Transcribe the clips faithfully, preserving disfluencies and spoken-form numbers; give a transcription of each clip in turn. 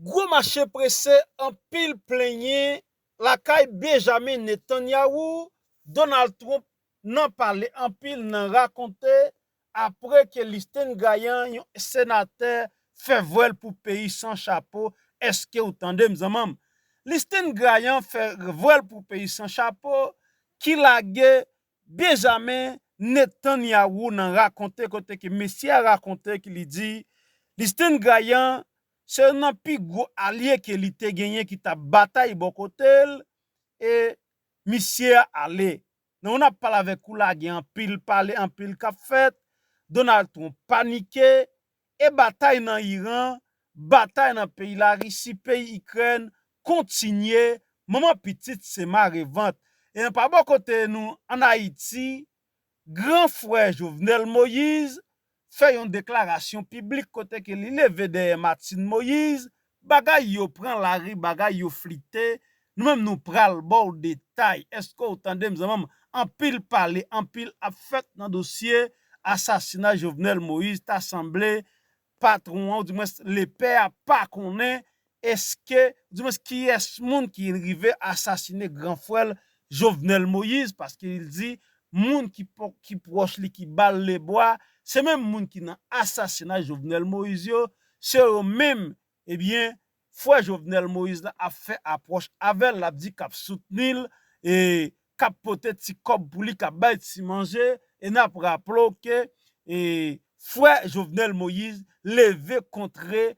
Gwo mache prese, anpil plenyen lakay Benjamin Netanyahu, Donald Trump nan pale anpil, nan rakonte, apre ke Listen Grayan, yon senatè, fè vwèl pou peyi san chapo. Èske ou tande m, zanmanm? Listen Grayan fè vwèl pou peyi san chapo, ki lage Benjamin Netanyahu nan rakonte, kote ke mesye a rakonte, ki li di, Listen Grayan se youn nan pi gwo alye ke li te genyen ki t ap batay bò kote l, e misye a ale. Nan w n ap pale avèk ou la, gen anpil pale, anpil k ap fèt. Donald Trump panike, e batay nan Iran, batay nan peyi Larisi, peyi Ikrèn kontinye. Manman pitit se mare vant. E anpa bò kote nou, ann Ayiti, gran frè Jovenel Moïse fè yon deklarasyon piblik kote ke li leve dèyè Martine Moïse, bagay yo pran lari, bagay yo flite. Nou menm, nou pral ba w detay. Èske w tande m, zanmanm? Anpil pale, anpil ap fèt nan dosye asasina Jovenel Moïse. Ta sanble patwon an, oudimwens lepè a, pa konnen èske, oudimwens kiyès moun ki rive asasine gran frè l Jovenel Moïse, paske li di moun ki, po- ki pwòch li, ki ba l lebwa, se menm moun ki nan asasina Jovenel Moïse yo, se yo menm, ebyen, frè Jovenel Moïse la ap fè apwòch avè l, l ap di k ap soutni l, e k ap pote ti kòb pou li, k ap bay ti manje, e n ap raple w ke, e, frè Jovenel Moïse leve kontre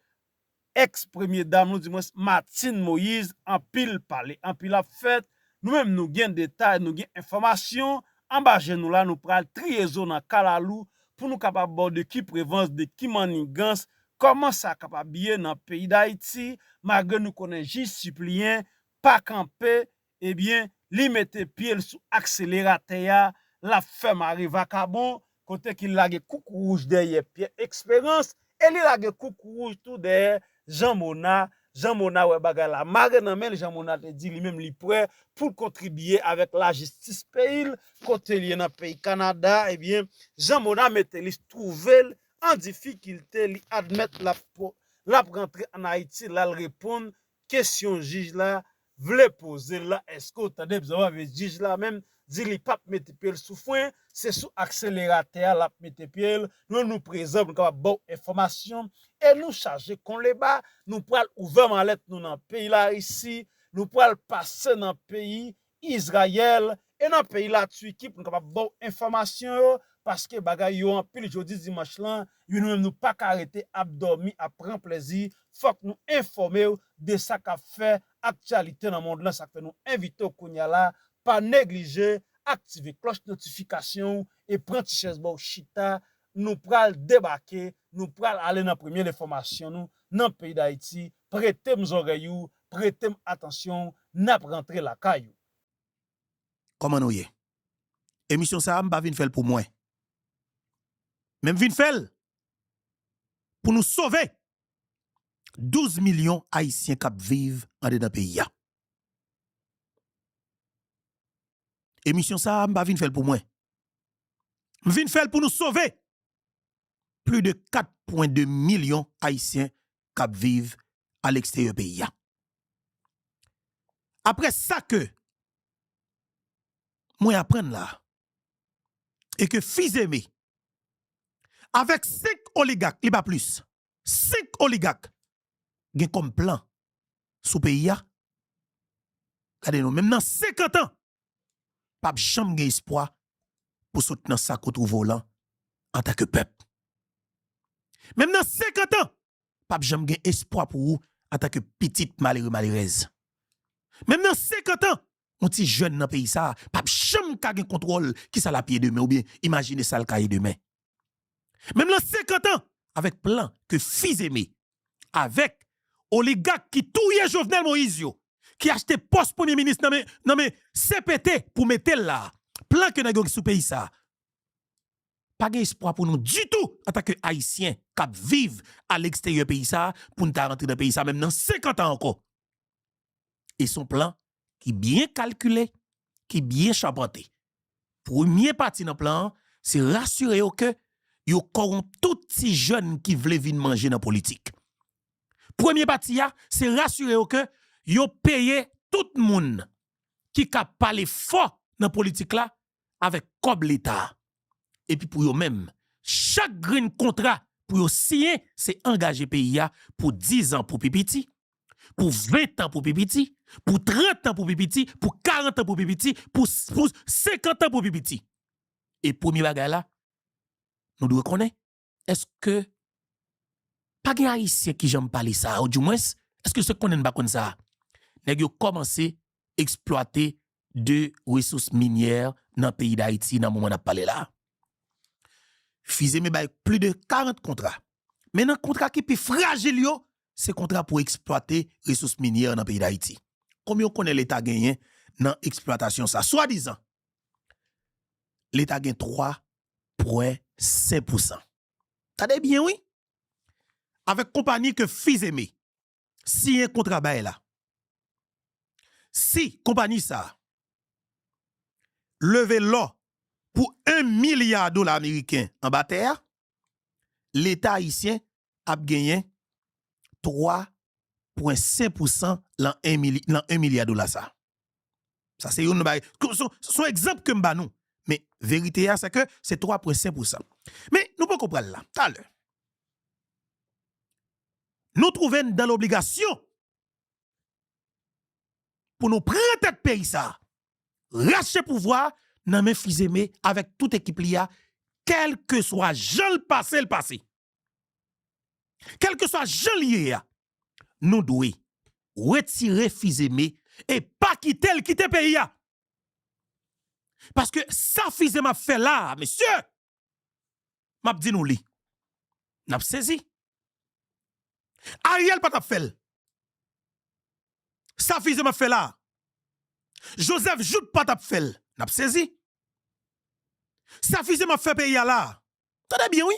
èks premye dam nou, dimwens Martine Moïse, anpil pale, anpil ap fèt. Nou menm, nou gen detay, nou gen enfòmasyon. Anba je nou la, nou pral triye zo nan kalalou pou nou kapab ba w de ki prevans, de ki mannigans, kòman sa kapab ye nan peyi Dayiti, malgre nou konnen jij sipliyen pa kanpe, ebyen, li mete pye l sou akseleratè a, l ap fè mare vakabon, kote ke l lage koukouwouj dèyè Pierre Espérance, e li lage koukouwouj tou dèyè Jean Mona. Jean Mona wè bagay la mare nan men l, Jean Mona te di li menm li prè pou l kontribye avèk lajistis peyi l, kote l ye nan peyi Kanada, ebyen, Jean Mona mete li twouve l an difikilte, li admèt l ap po- l ap rantre ann Ayiti, l al reponn kesyon jij la vle poze l la. Èske w tande m? Zanmi, jij la menm di li p ap mete pye l sou fren, se sou akseleratè a l ap mete pye l. Nou, nou prezan pou nou kapab ba w enfòmasyon. E nou chaje konleba, nou pral ouvè malèt nou nan peyi Larisi, nou pral pase nan peyi Izrayèl, e nan peyi Latiki pou nou kapab ba w enfòmasyon yo, paske bagay yo anpil jodi dimanch lan, wi, nou menm nou pa ka rete ap dòmi, ap pran plezi, fòk nou enfòme w de sa k ap fè aktyalite nan mond lan. Sa k fè nou envite w kounye a la, pa neglije aktive klòch notifikasyon w e pran ti chèz ba w chita, nou pral debake, nou pral ale nan premye enfòmasyon nou nan peyi Dayiti. Prete m zòrèy ou, prete m atansyon w, n ap rantre lakay ou. Kòman nou ye? Emisyon sa a, m pa vin fè l pou mwen. Men m vin fè l pou nou sove douz milyon Ayisyen k ap viv andedan peyi a. Emisyon sa a, m pa vin fè l pou mwen. M vin fè l pou nou sove plis de kat pwen de milyon Ayisyen k ap viv aleksteryè peyi a. Apre sa ke mwen aprann la, e ke Fils-Aimé, avèk senk oligak, li pa plis, senk oligak gen kòm plan sou peyi a, gade non, menm nan senkant an, p ap janm gen espwa pou sot nan sa k ou twouve w lan antanke pèp. Menm nan senkant an, p ap janm gen espwa pou ou antanke pitit malere, malerèz. Menm nan senkant an, yon ti jèn nan peyi sa a p ap janm ka gen kontwòl kisa l ap ye demen, oubyen imajine sa l ka ye demen. Menm nan senkant an, avèk plan ke Fils-Aimé, avèk oligak ki touye Jovenel Moïse yo, ki achte pòs premye minis nan men, nan men C P T pou mete l la, plan ke nèg yo gen sou peyi sa a, pa gen espwa pou nou ditou antanke Ayisyen k ap viv aleksteryè peyi sa a, pou n ta rantre nan peyi sa a, menm nan senkant an ankò. E se yon plan ki byen kalkile, ki byen chapante. Premye pati nan plan an, se rasire yo ke yo kòwonp tout ti jèn ki vle vin manje nan politik. Premye pati a, se rasire yo ke yo peye tout moun ki ka pale fò nan politik la avèk kòb Leta a. Epi pou yo menm, chak grenn kontra pou yo siyen, se angaje peyi a pou diz an pou pi piti, pou ven an pou pi piti, pou trant an pou pi piti, pou karant an pou pi piti, pou, pou senkant an pou pi piti. E premye bagay la, nou dwe konnen, èske pa gen Ayisyen ki janm pale sa a, oudimwens, èske se konnen n pa konn sa a? Nèg yo kòmanse eksplwate de resous minyè nan peyi Dayiti nan moman n ap pale la a. Fizeme bay plis de karant kontra. Men nan kontra ki pi frajil yo, se kontra pou eksplwate resous minyè nan peyi Dayiti. Konbyen w konnen Leta genyen nan eksplwatasyon sa? Swadizan, Leta gen twa pwen senk pousan. Tande byen, wi. Avèk konpayi ke Fizeme siyen kontra bay la. Si konpayi sa a leve lò pou en milya dola ameriken anba tè a, Leta ayisyen ap genyen twa pwen senk pousan lan en mili-, lan en milya dola sa. Sa se youn nan bagay. Se, se yon egzanp ke m ba nou. Men verite a, se ke se twa pwen senk pousan. Men nou poko pral la. Talè, nou twouve n dan lobligasyon pou nou pran tèt peyi sa, rache pouvwa nan men Fizeme avèk tout ekip li a, kèlkeswa jan l pase, l pase. Kèlkeswa jan l ye a, nou dwe retire Fizeme e pa kite l kite peyi a. Paske sa Fizeme ap fè la a, mesye, m ap di nou li. N ap sezi. Ariel pa t ap fè l. Sa Fizeme ap fè la a. Joseph Jouthe pa t ap fè l. N ap sezi. Sa Fizeme ap fè peyi a la a. Tande byen, wi.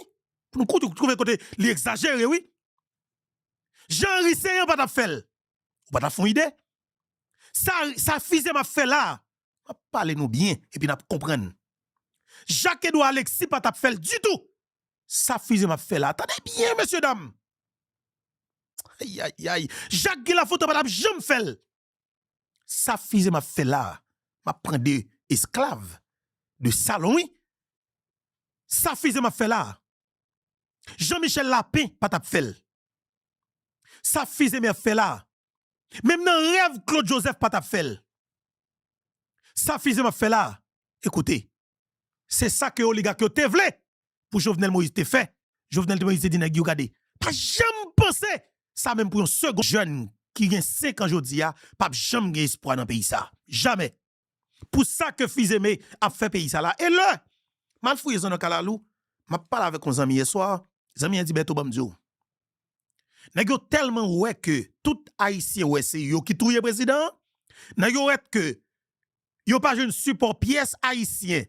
Pou nou koute, twouve kote li egzajere, wi. Jean Henry Ceant pa t ap fè l. Ou pa t ap fè yon ide. Sa, sa Fizeme ap fè la a, m ap pale nou byen, epi n ap konprann. Jacques Edouard Alexis pa t ap fè l ditou. Sa Fizeme ap fè la a, tande byen, mesye dam. Ay, ay, ay. Jacques Guy Lafontant pa t ap janm fè l. Sa Fizeme ap fè la a, m ap pran de esklav, de salon, wi. Sa Fizeme ap fè la a, Jean Michel Lapin pa t ap fè l. Sa Fizeme ap fè la a, menm nan rèv Claude Joseph pa t ap fè l. Sa Fizeme ap fè la a, ekoute, se sa ke oligak yo te vle pou Jovenel Moïse te fè. Jovenel Moïse te di nèg yo, gade, pa janm panse sa menm pou yon segonn. Jèn ki gen senk an jodi a p ap janm gen espwa nan peyi sa. Jamè. Pou sa ke Fizeme ap fè peyi sa la. E lè m al fouye zòn nan Kalalou, m ap pale avèk yon zanmi yè swa, zanmi an di, Bèto, ban m di w. Nèg yo tèlman wè ke tout Ayisyen wè se yo ki touye prezidan an, nèg yo wè ke yo pa jwenn sipò pyès Ayisyen.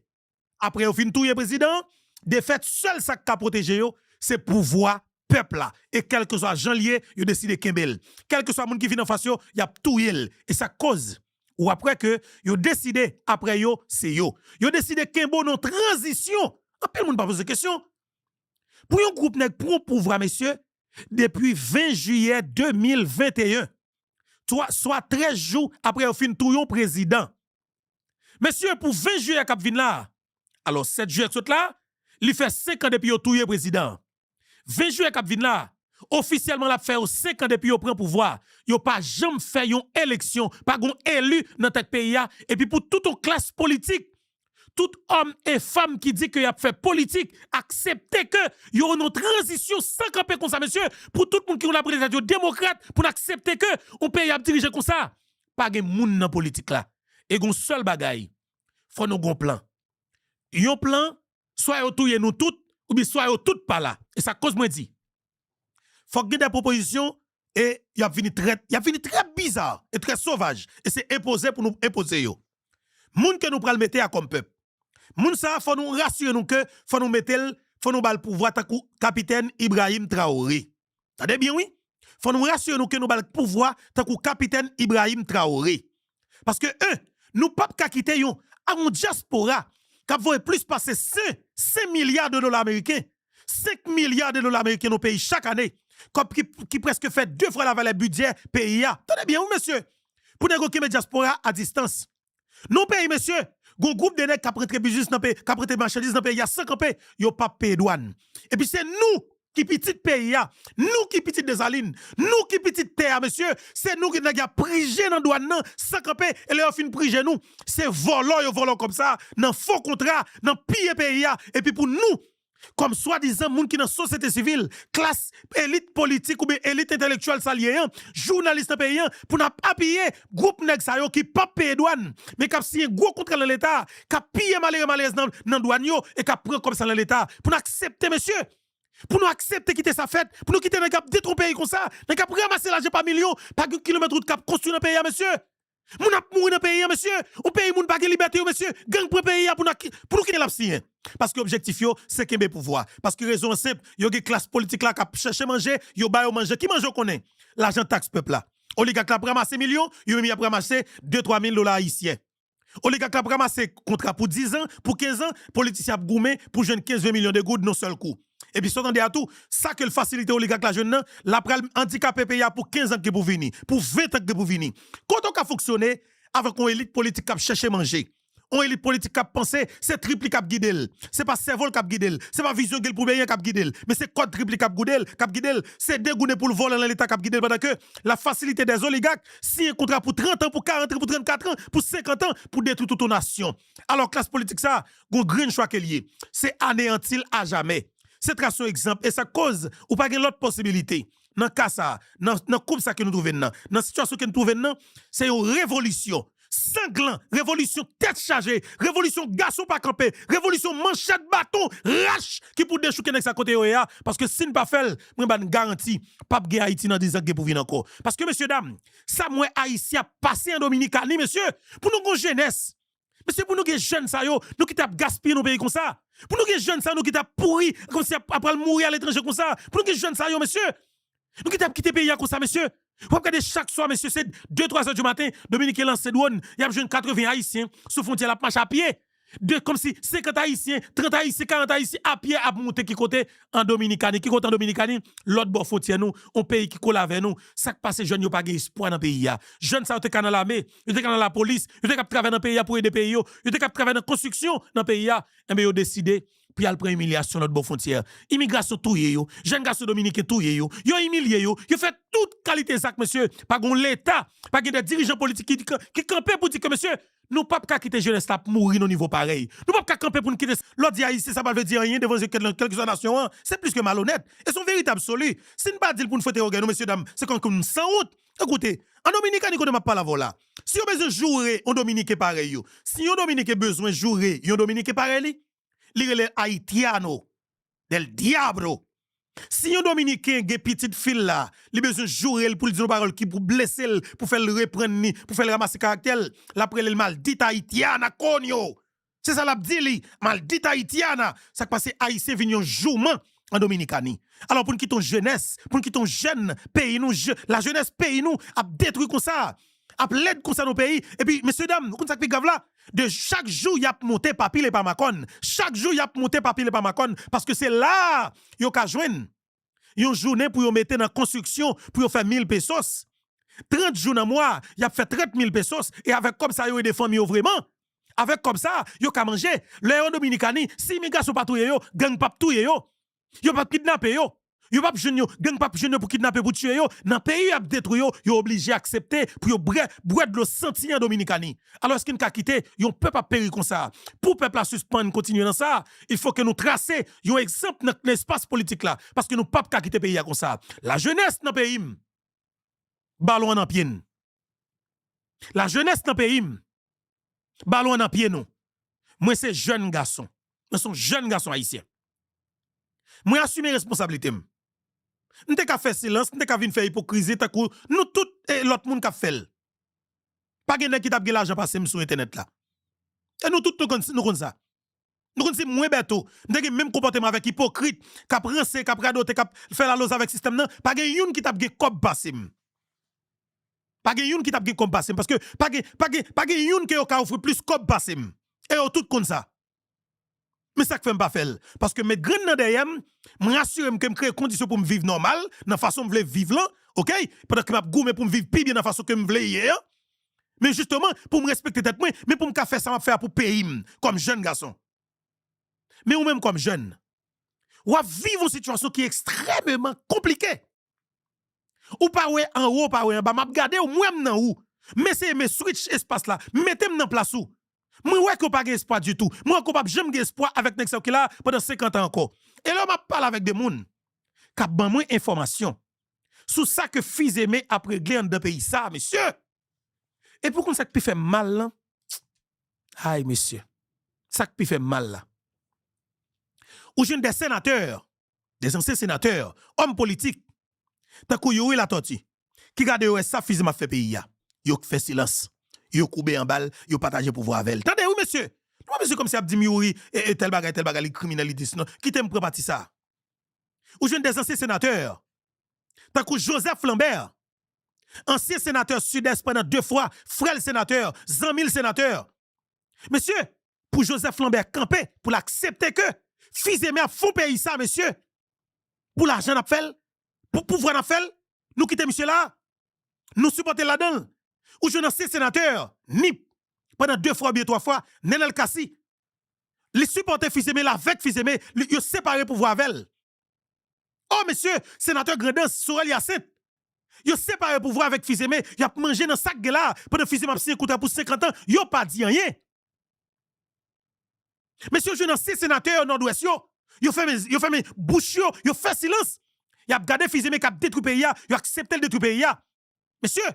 Apre yo fin touye prezidan an, defèt, sèl sa k ka pwoteje yo, se pouvwa pèp la. E kèlkeswa jan l ye, yo deside kenbe l. Kèlkeswa moun ki vin anfas yo, y ap touye l. E sa k koz ou ap wè ke yo deside, apre yo, se yo. Yo deside kenbe w nan tranzisyon. Anpil moun pa poze kesyon. Pou yon gwoup nèg pran pouvwa, mesye, depi ven jiyè de mil venteyen, twa, swa trèz jou apre yo fin touye yon prezidan. Mesye, pou ven jiyè k ap vin la a, alò, sèt jiyè k sot la a, li fè senk an depi yo touye prezidan an. Ven jiyè k ap vin la a, ofisyèlman l ap fè yo senk an depi yo pran pouvwa a. Yo pa janm fè yon eleksyon, pa gen yon eli nan tèt peyi a, epi pou tout yon klas politik, tout òm e fanm ki di ke y ap fè politik, aksepte ke yo nan yon tranzisyon san kanpe konsa, mesye, pou tout moun ki konn ap rele tèt yo demokrat, pou n aksepte ke yon peyi ap dirije konsa. Pa gen moun nan politik la. E gen yon sèl bagay, fò nou gen yon plan. Yon plan, swa yo touye nou tout, oubyen swa yo tout pa la. E sa k koz mwen di, fòk gen de pwopozisyon, e y ap vini trè, y ap vini trè biza e trè sovaj. E se enpoze pou nou enpoze yo. Moun ke nou pral mete a kòm pèp. Moun sa a, fò nou rasire nou ke fò nou mete l, fò nou ba l pouvwa tankou Kapitèn Ibrahim Traoré. Tande byen, wi. Fò nou rasire nou ke nou ba l pouvwa tankou Kapitèn Ibrahim Traoré. Paske, en, nou p ap ka kite yon, a yon dyaspora k ap voye plis pase senk, senk milya de dola ameriken, senk milya de dola ameriken nan peyi chak ane, Kòb ki, ki prèske fè de fwa lavalè bidjè peyi a. Tande byen, wi, mesye. Pou nèg yo kenbe dyaspora a distans. Nan yon peyi, mesye, gon gwoup de nèg k ap rantre biznis nan peyi, k ap rantre machandiz nan peyi a san kanpe, yo p ap peye dwàn. Epi se nou ki pitit peyi a, nou ki pitit Desalin, nou ki pitit tè a, mesye, se nou ki nèg y ap prije nan dwàn nan san kanpe, e lè yo fin prije nou, se vòlò yo vòlò kòb sa, nan fo kontra, nan piye peyi a, epi pou nou, kòm swadizan moun ki nan sosyete sivil, klas elit politik oubyen elit entèlektyèl sa l ye an, jounalis nan peyi an, pou n ap apiye gwoup nèg sa yo ki p ap peye dwàn, men k ap siyen gwo kontra nan Leta, k ap piye malere malerèz nan, nan dwàn yo e k ap pran kòb sa nan Leta. Pou n aksepte, mesye. Pou nou aksepte kite sa fèt, pou nou kite nèg ap detwi peyi konsa, nèg ap ranmase lajan pa milyon, pa gen kilomèt wout k ap konstwi nan peyi a, mesye. Moun ap mouri nan peyi a, mesye. Yon peyi moun pa gen libète yo, mesye. Gang pran peyi a pou nou, pou nou kite l ap siyen. Paske objektif yo, se kenbe pouvwa. Paske rezon an senp, yo gen klas politik la k ap chèche manje, yo ba yo manje. Ki manje w konnen? Lajan taks pèp la. Oligak la ap ranmase milyon, yo menm y ap ranmase de twa mil dola ayisyen. Oligak la ap ranmase kontra pou diz an, pou kenz an, politisyen ap goumen pou jwenn kenz ven milyon de goud nan sèl kou. Epi sa w tande a tou, sa ke l fasilite oligak la jwenn nan, l ap pral andikape peyi a pou kenz an ki pou vini, pou ven tan ki pou vini. Kote w ka fonksyone avèk yon elit politik k ap chèche manje? Yon elit politik k ap panse se trip li k ap gide l. Se pa sèvo l k ap gide l. Se pa vizyon ke l pou benyen k ap gide l. Men se kòd trip li k ap goude l, k ap gide l. Se degoune pou l vòlè nan Leta k ap gide l pandan ke l ap fasilite dè oligak siyen kontra pou trant an, pou karant an, pou trannkat an, pou senkant an, pou detwi tout yon nasyon. Alò, klas politik sa, gon grenn chwa ke l ye. Se aneyanti l ajamè. Se trase yon egzanp, e sa k koz ou pa gen lòt posibilite. Nan ka sa, nan, nan koub sa ke nou twouve n nan, nan sitiyasyon ke nou twouve n nan, se yon revolisyon sanglan, revolisyon tèt chaje, revolisyon gason pa kanpe, revolisyon manchèt, baton, rach ki pou dechouke nèg sa kote yo ye a, paske si n pa fè l, mwen ba n garanti, p ap gen Ayiti nan diz an ki pou vin ankò. Paske, mesye dam, sa m wè Ayisyen ap pase an Dominikani, mesye, pou nou gon jenès, mesye, pou nou gen jèn sa yo, nou kite ap gaspiye nan peyi konsa. Pou nou gen jèn sa yo, nou kite ap pouri, kòmsi ap, ap pral mouri aletranje konsa. Pou nou gen jèn sa yo, mesye, nou kite ap kite peyi a konsa, mesye. W ap gade chak swa, mesye, se de, twa zè di maten, Dominiken lanse dwòn, y ap jwenn katreven Ayisyen sou fwontyè, l ap mache a pye. De, kòmsi senkant Ayisyen, trant Ayisyen, karant Ayisyen a pye ap moute ki kote? An Dominikani. Ki kote an Dominikani? Lòt bò fwontyè nou, yon peyi ki kole avè nou. Sa k pase, jèn yo pa gen espwa nan peyi a. Jèn sa yo te ka nan lame, yo te ka nan lapolis, yo te ka ap travay nan peyi a pou ede peyi yo, yo te ka ap travay nan konstriksyon nan peyi a. Enben, yo deside pou y al pran imilyasyon lòt bò fwontyè. Imigrasyon touye yo, jèn gason dominiken touye yo, yo imilye yo, yo fè tout kalite zak, mesye. Pa gen yon Leta, pa gen de dirijan politik ki, ki, ki kanpe pou di ke, mesye, nou p ap ka kite jenès la ap mouri nan nivo parèy. Nou p ap ka kanpe pou n kite, lè w di Ayisyen, sa pa vle di anyen devan zye kèl, kèlkeswa nasyon an. Se plis ke malonèt. E se yon verite absoli. Si n pa di l pou n fwete ògèy nou, mesye dam, se kòm ke n sanwont. Ekoute, an Dominikani kote m ap pale avè w la, si yo bezwen joure yon Dominiken parèy yo, si yon Dominiken bezwen joure yon Dominiken parèy li, li rele haitiano del diablo. Si yon Dominiken gen pitit fi l la, li bezwen joure l pou l di yon pawòl ki pou blese l, pou fè l reprann li, pou fè l ranmase karaktè l, l ap rele l maldita haitiana, coño! Se sa l ap di li, maldita haitiana! Sa k pase, Ayisyen vin yon jouman an Dominikani. Alò, pou n kite yon jenès, pou n kite yon jèn peyi nou, je, lajenès peyi nou ap detwi konsa, ap lèd konsa nan peyi. Epi, mesye dam, ou konn sa k pi grav la? De chak jou y ap monte pa pil e pa makòn. Chak jou y ap monte pa pil e pa makòn. Paske se la a yo ka jwenn yon jounen pou yo mete nan konstriksyon, pou yo fè mil pesos. Trant jou nan mwa, y ap fè trant mil pesos. E avèk kòb sa, yo ede fanmi yo vreman. Avèk kòb sa, yo ka manje. Lè yo Dominikani, si imigrasyon pa touye yo, gang p ap touye yo. Yo p ap kidnape yo. Yo p ap jwenn yo, gang p ap jwenn yo pou kidnape, pou tiye yo. Nan peyi y ap detwi yo, yo oblije aksepte pou yo bwè, bwè dlo santi an Dominikani. Alò, èske n ka kite yon pèp ap peri konsa? Pou pèp la sispann kontinye nan sa, il faut que nou trase yon egzanp nan, nan espas politik la. Paske nou p ap ka kite peyi a konsa. Lajenès nan peyi m, balon an nan pye n. Lajenès nan peyi m, balon an nan pye nou. Mwen se jèn gason. Mwen se yon jèn gason ayisyen. Mwen asime responsablite m. M te ka fè silans, m te ka vin fè ipokrizi tankou nou tout e lòt moun k ap fè l. Pa gen nèg ki t ap gen lajan pase m sou entènèt la. E nou tout nou konn, nou konn sa. Nou konn si mwen Bèto, m te gen menm konpòteman avèk ipokrit, k ap ranse, k ap radote, k ap fè laloz avèk sistèm nan, pa gen youn ki t ap gen kòb pase m. Pa gen youn ki t ap gen kòb pase m, paske pa gen, pa gen, pa gen youn ke yo ka ofri plis kòb pase m. E yo tout konn sa. Men sa k fè m pa fè l. Paske m met grenn nan dèyè m, mwen asire m ke m kreye kondisyon pou m viv nòmal, nan fason m vle viv lan, oke? Pandan ke m ap goumen pou m viv pi byen nan fason ke m vle ye an. Men jisteman, pou m respekte tèt mwen, men pou m ka fè sa m ap fè a pou peyi m, kòm jèn gason. Men ou menm kòm jèn, w ap viv yon sitiyasyon ki ekstrèmeman konplike. Ou pa wè anwo, ou pa wè anba, m ap gade w, m wè m nan ou. M eseye men switch espas la, mete m nan plas ou. Mwen wè ke w pa gen espwa ditou. Mwen wè ke w p ap janm gen espwa avèk nèg sa yo ki la pandan senkant an ankò. E lè m ap pale avèk de moun k ap ban mwen enfòmasyon sou sa ke Fizeme ap regle anndan peyi sa, mesye. Epi w konn sa k pi fè m mal lan? Ay, mesye. Sa k pi fè m mal la. Ou jwenn de senatè, de ansyen senatè, òm politik, tankou Youri Latortue, ki gade yo wè sa Fizeme ap fè peyi a. Yo fè silans. Yo koube anba l, yo pataje pouvwa avè l. Tande wi, mesye. Nou pa bezwen kòmsi ap di m Youri, e, e, tèl bagay, tèl bagay, li kriminèl, li dis, non. Kite m pran pati sa. Ou jwenn de ansyen senatè, tankou Joseph Lambert, ansyen senatè Sidès pandan de fwa, frè l senatè, zanmi l senatè. Mesye, pou Joseph Lambert kanpe, pou l aksepte ke Fizeme ap fè peyi sa, mesye, pou lajan n ap fè l, pou pouvwa n ap fè l, nou kite misye la, nou sipòte l ladan l. Ou jwenn ansyen senatè, Nip, pandan de fwa oubyen twa fwa, Nenel Cassy. Li sipòte Fizeme, l avèk Fizeme, li, yo separe pouvwa avè l. Oh, mesye, senatè Grandans, Sorel Hyacinthe, yo separe pouvwa avèk Fizeme, y ap manje nan sa k gen la, pandan Fizeme ap siyen kontra pou senkant an, yo pa di anyen. Mesye, yo jwenn ansyen senatè Nòdwès yo, yo fèmen, yo fèmen bouch yo, yo fè silans. Y ap gade Fizeme k ap detwi peyi a, yo aksepte l detwi peyi a. Mesye,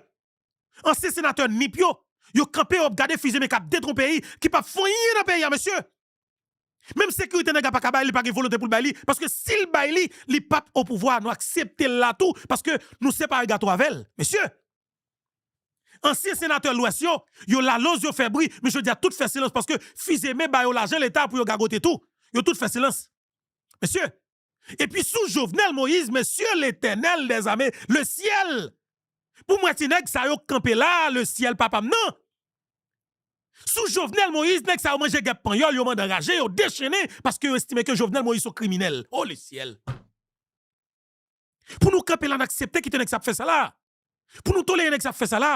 ansyen senatè Nip yo, yo kanpe, yo ap gade Fizeme k ap detwi peyi, ki p ap fè anyen nan peyi a, mesye. Menm sekirite nèg la pa ka bay li, pa gen volonte pou l bay li, paske si l bay li, li p ap o pouvwa, nou aksepte l la tou, paske nou separe gato avè l. Mesye, ansyen senatè Lwès yo, yo laloz, yo fè bri, men jodi a tout fè silans, paske Fizeme ba yo lajan leta pou yo gagote tou. Yo tout fè silans. Mesye, epi sou Jovenel Moïse, mesye, Letènèl dèzame, le syèl. Pou mwen, ti nèg sa yo k kanpe la, le syèl papa m nan. Sou Jovenel Moïse, nèg sa yo manje gèp panyòl, yo mande anraje, yo dechennen, paske yo estime ke Jovenel Moïse se yon kriminèl. Oh, le syèl. Pou nou kanpe la, n aksepte kite nèg sa ap fè sa la. Pou nou tolere nèg sa ap fè sa la.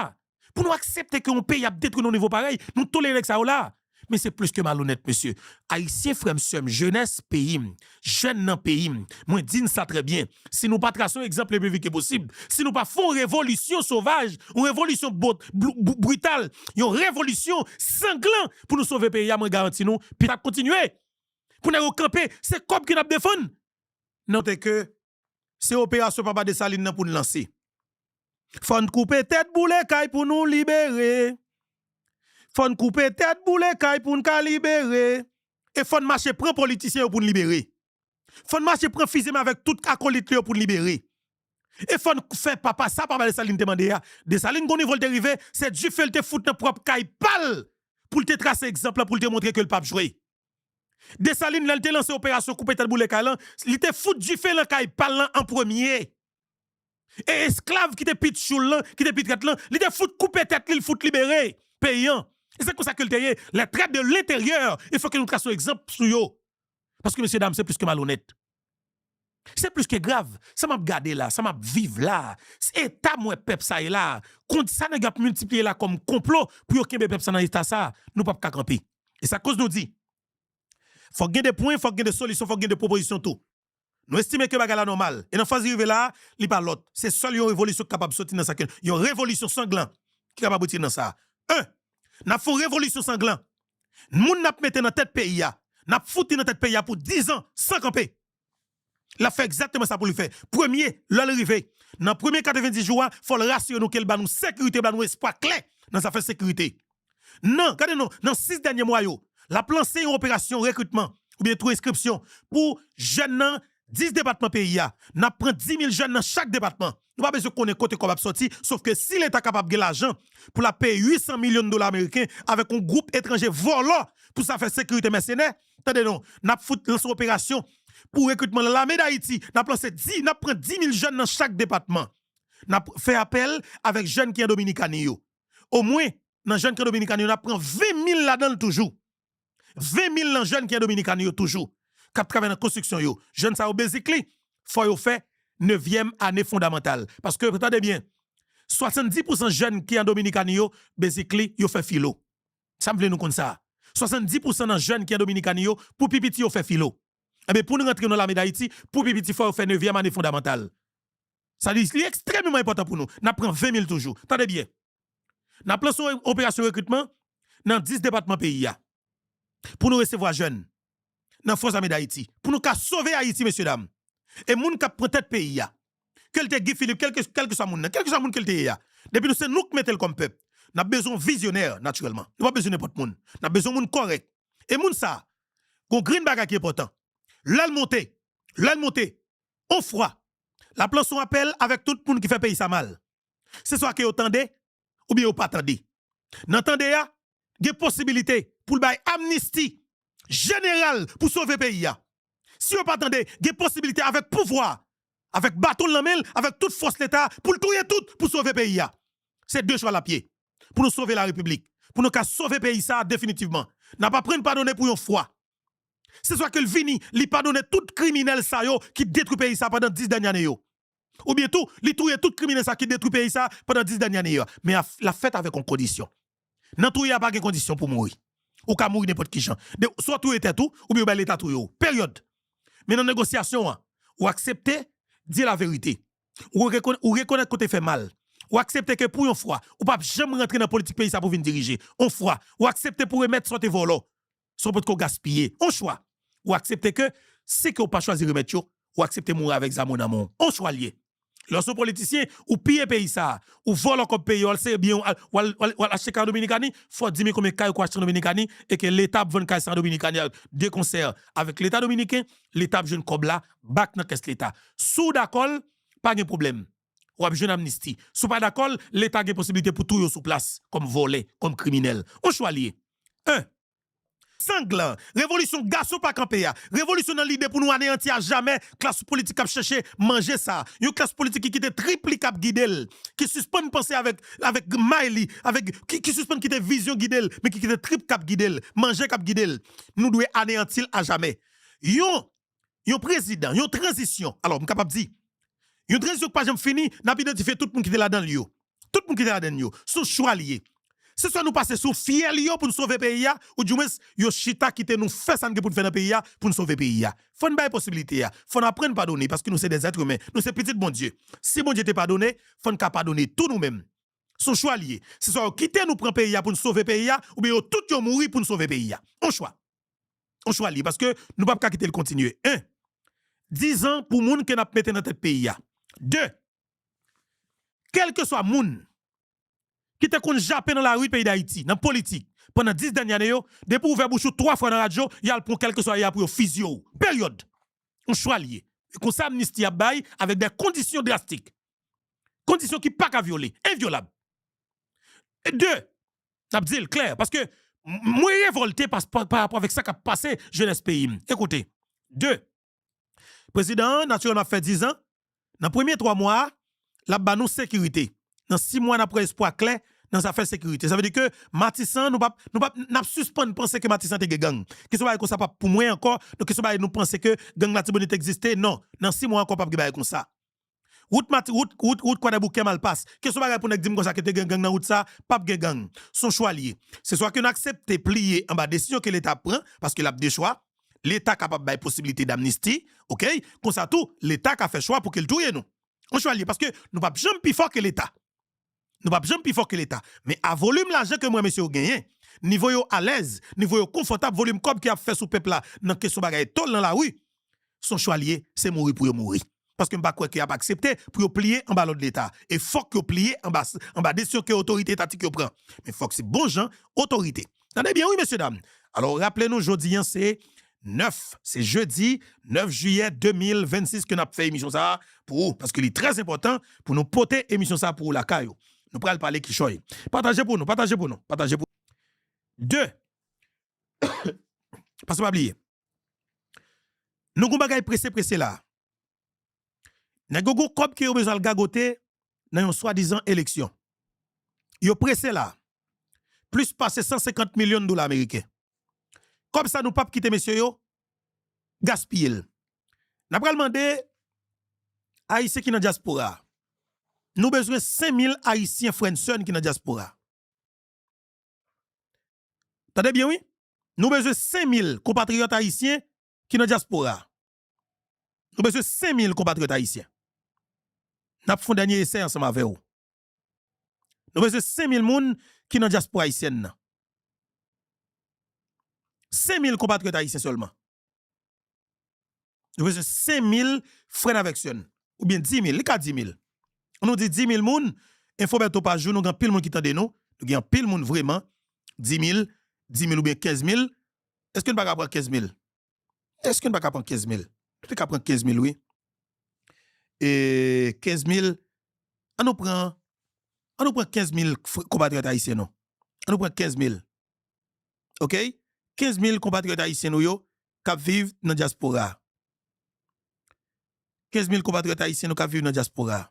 Pou nou aksepte ke yon peyi ap detwi nan nivo parèy, nou tolere nèg sa yo la. Men se plis ke malonèt, mesye. Ayisyen, frè m, sè m, jenès peyi m, jèn nan peyi m, mwen di n sa trè byen. Si nou pa trase yon egzanp le pli vit ke posib, si nou pa fè yon revolisyon sovaj, yon revolisyon bot-, br-, br-, brital, yon revolisyon sanglan pou nou sove peyi a, mwen garanti nou, peyi a ap kontinye. Pou nèg yo kanpe, se kòb ke n ap defann. Note ke se operasyon Papa Desalin nan pou n lanse. Fò n koupe tèt boule kay pou nou libere. Fò n koupe tèt boule kay pou n ka libere. E fò n mache pran politisyen yo pou n libere. Fò n mache pran Fizeme avèk tout akolit li yo pou n libere. E fò n fè papa sa, Papa Desalin te mande a. Desalin gon nivo l te rive, se dife l te fout nan pwòp kay pa l pou l te trase egzanp la, pou l te montre ke l p ap jwe. Desalin, lè l te lanse operasyon koupe tèt boule kay lan, li te fout dife lan kay pa l lan an premye. E esklav ki te pi tchoul lan, ki te pi trèt lan, li te fout koupe tèt li, l fout libere peyi an. E se konsa ke l te ye. Les traîtres de l'intérieur, il faut que nou trase yon egzanp sou yo. Paske, mesye dam, se plis ke malonèt. Se plis ke grav. Sa m ap gade la, sa m ap viv la, se eta m wè pèp sa ye la. Kont sa nèg ap miltipliye la kòm konplo pou yo kenbe pèp sa nan eta sa, nou p ap ka kanpe. E sa koz nou di, fòk gen de pwen, fòk gen de solisyon, fòk gen de pwopozisyon tou. Nou estime ke bagay la nòmal. E nan faz li rive la, li pa lòt. Se sèl yon revolisyon ki kapab soti nan sa ke, yon revolisyon sanglan ki kapab retire nan sa. En, n ap fè yon revolisyon sanglan. Moun n ap mete nan tèt peyi a, n ap fout li nan tèt peyi a pou diz an san kanpe. L ap fè egzakteman sa pou li fè. Premye, lè l rive, nan premye katrevenndis jou a, fò l rasire nou ke l ba nou sekirite, ba nou espwa klè nan zafè sekirite. Nan, gade non, nan sis dènye mwa yo, l ap lanse yon operasyon rekritman oubyen tou enskripsyon pou jèn nan dis depatman peyi a. N ap pran dis mil jèn nan chak depatman. Nou pa bezwen konnen kote kòb ap sòti, sof ke si Leta kapab gen lajan pou l ap peye uit san milyon dola ameriken avèk yon gwoup etranje vòlò pou zafè sekirite mèsenè, tande non, n ap fout lanse operasyon pou rekritman nan Lame Dayiti. N ap lanse dis, n ap pran dis mil jèn nan chak depatman. N ap fè apèl avèk jèn ki an Dominikani yo. Omwen, nan jèn ki an Dominikani yo, n ap pran ven mil ladan l toujou. Ven mil nan jèn ki an Dominikani yo toujou, k ap travay nan konstriksyon yo. Jèn sa yo, basically, fò yo fè nevyèm ane fondamantal. Paske, tande byen, swasanndis pousan jèn ki an Dominikani yo, basically, yo fè filo. Sa m vle nou konn sa. Swasanndis pousan nan jèn ki an Dominikani yo, pou pi piti yo fè filo. Ebyen, pou nou rantre nan lame Dayiti, pou pi piti fò yo fè nevyèm ane fondamantal. Sa di, li ekstrèmeman enpòtan pou nou. N ap pran ven mil toujou. Tande byen. N ap lanse yon operasyon rekritman nan dis depatman peyi a. Pou nou resevwa jèn nan Fòs Ame Dayiti. Pou nou ka sove Ayiti, mesye dam. E moun k ap pran tèt peyi a. Ke l te Guy Philippe, kèlke, kèlkeswa moun nan, kèlkeswa moun ke l te ye a. Depi nou se nou k mete l kòm pèp. N ap bezwen yon vizyonè, natirèlman. Nou pa bezwen nenpòt moun. N ap bezwen moun kòrèk. E moun sa, gon grenn bagay ki enpòtan. Lè l monte, lè l monte, on fwa, l ap lanse yon apèl avèk tout moun ki fè peyi sa mal. Se swa ke yo tande, oubyen yo pa tande. Nan tande a, gen posibilite pou l bay amnisti jeneral pou sove peyi a. Si yo pa tande, gen posibilite avèk pouvwa, avèk baton l nan men l, avèk tout fòs Leta, pou l touye tout pou sove peyi a. Se de chwa l ap ye. Pou nou sove larepiblik, pou nou ka sove peyi sa a definitivman. N ap aprann padone pou yon fwa. Se swa ke l vini, li padone tout kriminèl sa yo ki detwi peyi sa a pandan dis dènye ane yo. Oubyen tou, li touye tout kriminèl sa ki detwi peyi sa pandan dis dènye ane yo. Men l ap fèt avèk yon kondisyon. Nan touye a pa gen kondisyon pou mouri. Ou ka mouri nenpòt ki jan. De, swa w touye tèt ou, oubyen w bay Leta touye w. Peryòd. Men nan negosyasyon an, ou aksepte di laverite. Ou rekonn-, ou rekonèt kote fè mal. Ou aksepte ke pou yon fwa, ou p ap janm rantre nan politik peyi sa pou vin dirije. Yon fwa, ou aksepte pou remèt sa w te vòlò. Sa w potko gaspiye. Yon chwa. Ou aksepte ke, si ke w pa chwazi remèt yo, ou aksepte mouri avèk zam ou nan men w. Yon chwa l ye. Lè w se yon politisyen, ou piye peyi sa a, ou vòlò kòb peyi a, w al sere byen, w al, w al, w al, w al achte kay an Dominikani, fò w di m konbyen kay ou ko achte an Dominikani, e ke Leta ap vann kay sa an Dominikani a de konsè avèk Leta dominiken, Leta ap jwenn kòb la back nan kès Leta. Si w dakò l, pa gen pwoblèm. W ap jwenn amnisti. Si w pa dakò l, Leta gen posibilite pou touye w sou plas, kòm vòlè, kòm kriminèl. Yon chwa l ye. En, sanglan, revolisyon gason pa kanpe a, revolisyon nan lide pou nou aneyanti ajamè klas politik k ap chèche manje sa a. Yon klas politik ki kite trip li k ap gide l, ki sispann panse avèk, avèk may li, avèk, ki, ki sispann kite vizyon gide l, men ki kite trip k ap gide l, manje k ap gide l. Nou dwe aneyanti l ajamè. Yon, yon prezidan, yon tranzisyon, alò, m kapab di, yon tranzisyon ki pa janm fini, n ap idantifye tout moun ki te ladan l yo. Tout moun ki te ladan l yo. Se yon chwa l ye. Se swa nou pase sou fyèl yo pou n sove peyi a, oudimwens yo chita kite nou fè sa n gen pou n fè nan peyi a pou n sove peyi a. Fò n bay posibilite a. Fò n aprann padone, paske nou se dèzètremen. Nou se pitit Bondye. Si Bondye te padone, fò n ka padone tou nou menm. Se yon chwa l ye. Se swa yo kite nou pran peyi a pou n sove peyi a, oubyen yo tout yo mouri pou n sove peyi a. Yon chwa. Yon chwa l ye, paske nou p ap ka kite l kontinye. En, dizan pou moun ke n ap mete nan tèt peyi a. De, kèlkeswa moun ki te konn jape nan lari peyi Dayiti, nan politik, pandan dis dènye ane yo, depi w ouvè bouch ou twa fwa nan radyo, y al pran w kèlkeswa y a pou yo fizye w. Peryòd. Yon chwa l ye. E konsa amnisti ap bay avèk de kondisyon drastik. Kondisyon ki pa ka vyole. Envyolab. E de, n ap di l klè, paske m-, mwen revòlte pa, pa, pa rapò avèk sa k ap pase jenès peyi m. Ekoute, de, prezidan an, natirèlman, ap fè dizan. Nan premye twa mwa a, l ap ba nou sekirite. Nan sis mwa, n ap wè espwa klè nan zafè sekirite. Sa vle di ke Matisan, nou p ap, nou p ap, n ap sispann panse ke Matisan te gen gang. Kesyon bagay konsa p ap pou mwen ankò. Donk, kesyon bagay nou panse ke gang Latibonit egziste, non. Nan sis mwa ankò, p ap gen bagay konsa. Wout Mati-, wout, wout, wout Kwadèboukè, Malpas. Kesyon bagay pou nèg di m konsa ke te gen gang nan wout sa, p ap gen gang. Se yon chwa l ye. Se swa ke n aksepte pliye anba desizyon ke Leta ap pran, paske l ap de chwa. Leta kapab bay posibilite damnisti, oke? Konsa tou, Leta ka fè chwa pou ke l touye nou. Yon chwa l ye, paske nou p ap janm pi fò ke Leta. Nou p ap janm pi fò ke Leta. Men a volim lajan ke m wè mesye yo genyen, nivo yo alèz, nivo yo konfòtab, volim kòb ke y ap fè sou pèp la nan kesyon bagay tòl nan lari, se yon chwa l ye, se mouri pou yo mouri. Paske m pa kwè ke y ap aksepte pou yo pliye anba lòd Leta. E fòk yo pliye anba, anba desizyon ke otorite etatik yo pran. Men fòk se bon jan otorite. Tande byen wi, mesye dam. Alò, raple nou, jodi a se nèf, se jedi nèf jiyè de mil vennsis ke n ap fè emisyon sa a pou ou, paske li trè enpòtan pou nou pote emisyon sa a pou ou lakay ou. Nou pral pale kichòy. Pataje pou nou, pataje pou nou, pataje pou nou. De, paske pa bliye, nou gon bagay prese, prese la. Nèg yo gon kòb ke yo bezwen al gagote nan yon swadizan eleksyon. Yo prese la. Plis pase san senkant milyon dola ameriken. Kòb sa nou p ap kite mesye yo gaspiye l. N ap pral mande Ayisyen ki nan dyaspora a. Nou bezwen senk mil Ayisyen frè n sè n ki nan dyaspora a. Tande byen wi. Nou bezwen senk mil konpatriyòt ayisyen ki nan dyaspora a. Nou bezwen senk mil konpatriyòt ayisyen. N ap fè yon dènye esè ansanm avè w. Nou bezwen senk mil moun ki nan dyaspora ayisyèn nan. Senk mil konpatriyòt ayisyen sèlman. Nou bezwen senk mil frè n avèk sè n. Oubyen di mil, li ka di mil. Nou di di mil moun, Enfo Bèto pa jou, nou gen anpil moun ki tande nou. Nou gen anpil moun vrèman. Di mil, di mil oubyen kenz mil. Èske n pa ka pran kenz mil? Èske n pa ka pran kenz mil? Nou te ka pran kenz mil, wi. E kenz mil, an nou pran, an nou pran kenz mil fr- konpatriyòt ayisyen nou. An nou pran kenz mil. Oke? Kenz mil konpatriyòt ayisyen nou yo k ap viv nan dyaspora a. Kenz mil konpatriyòt ayisyen nou k ap viv nan dyaspora a.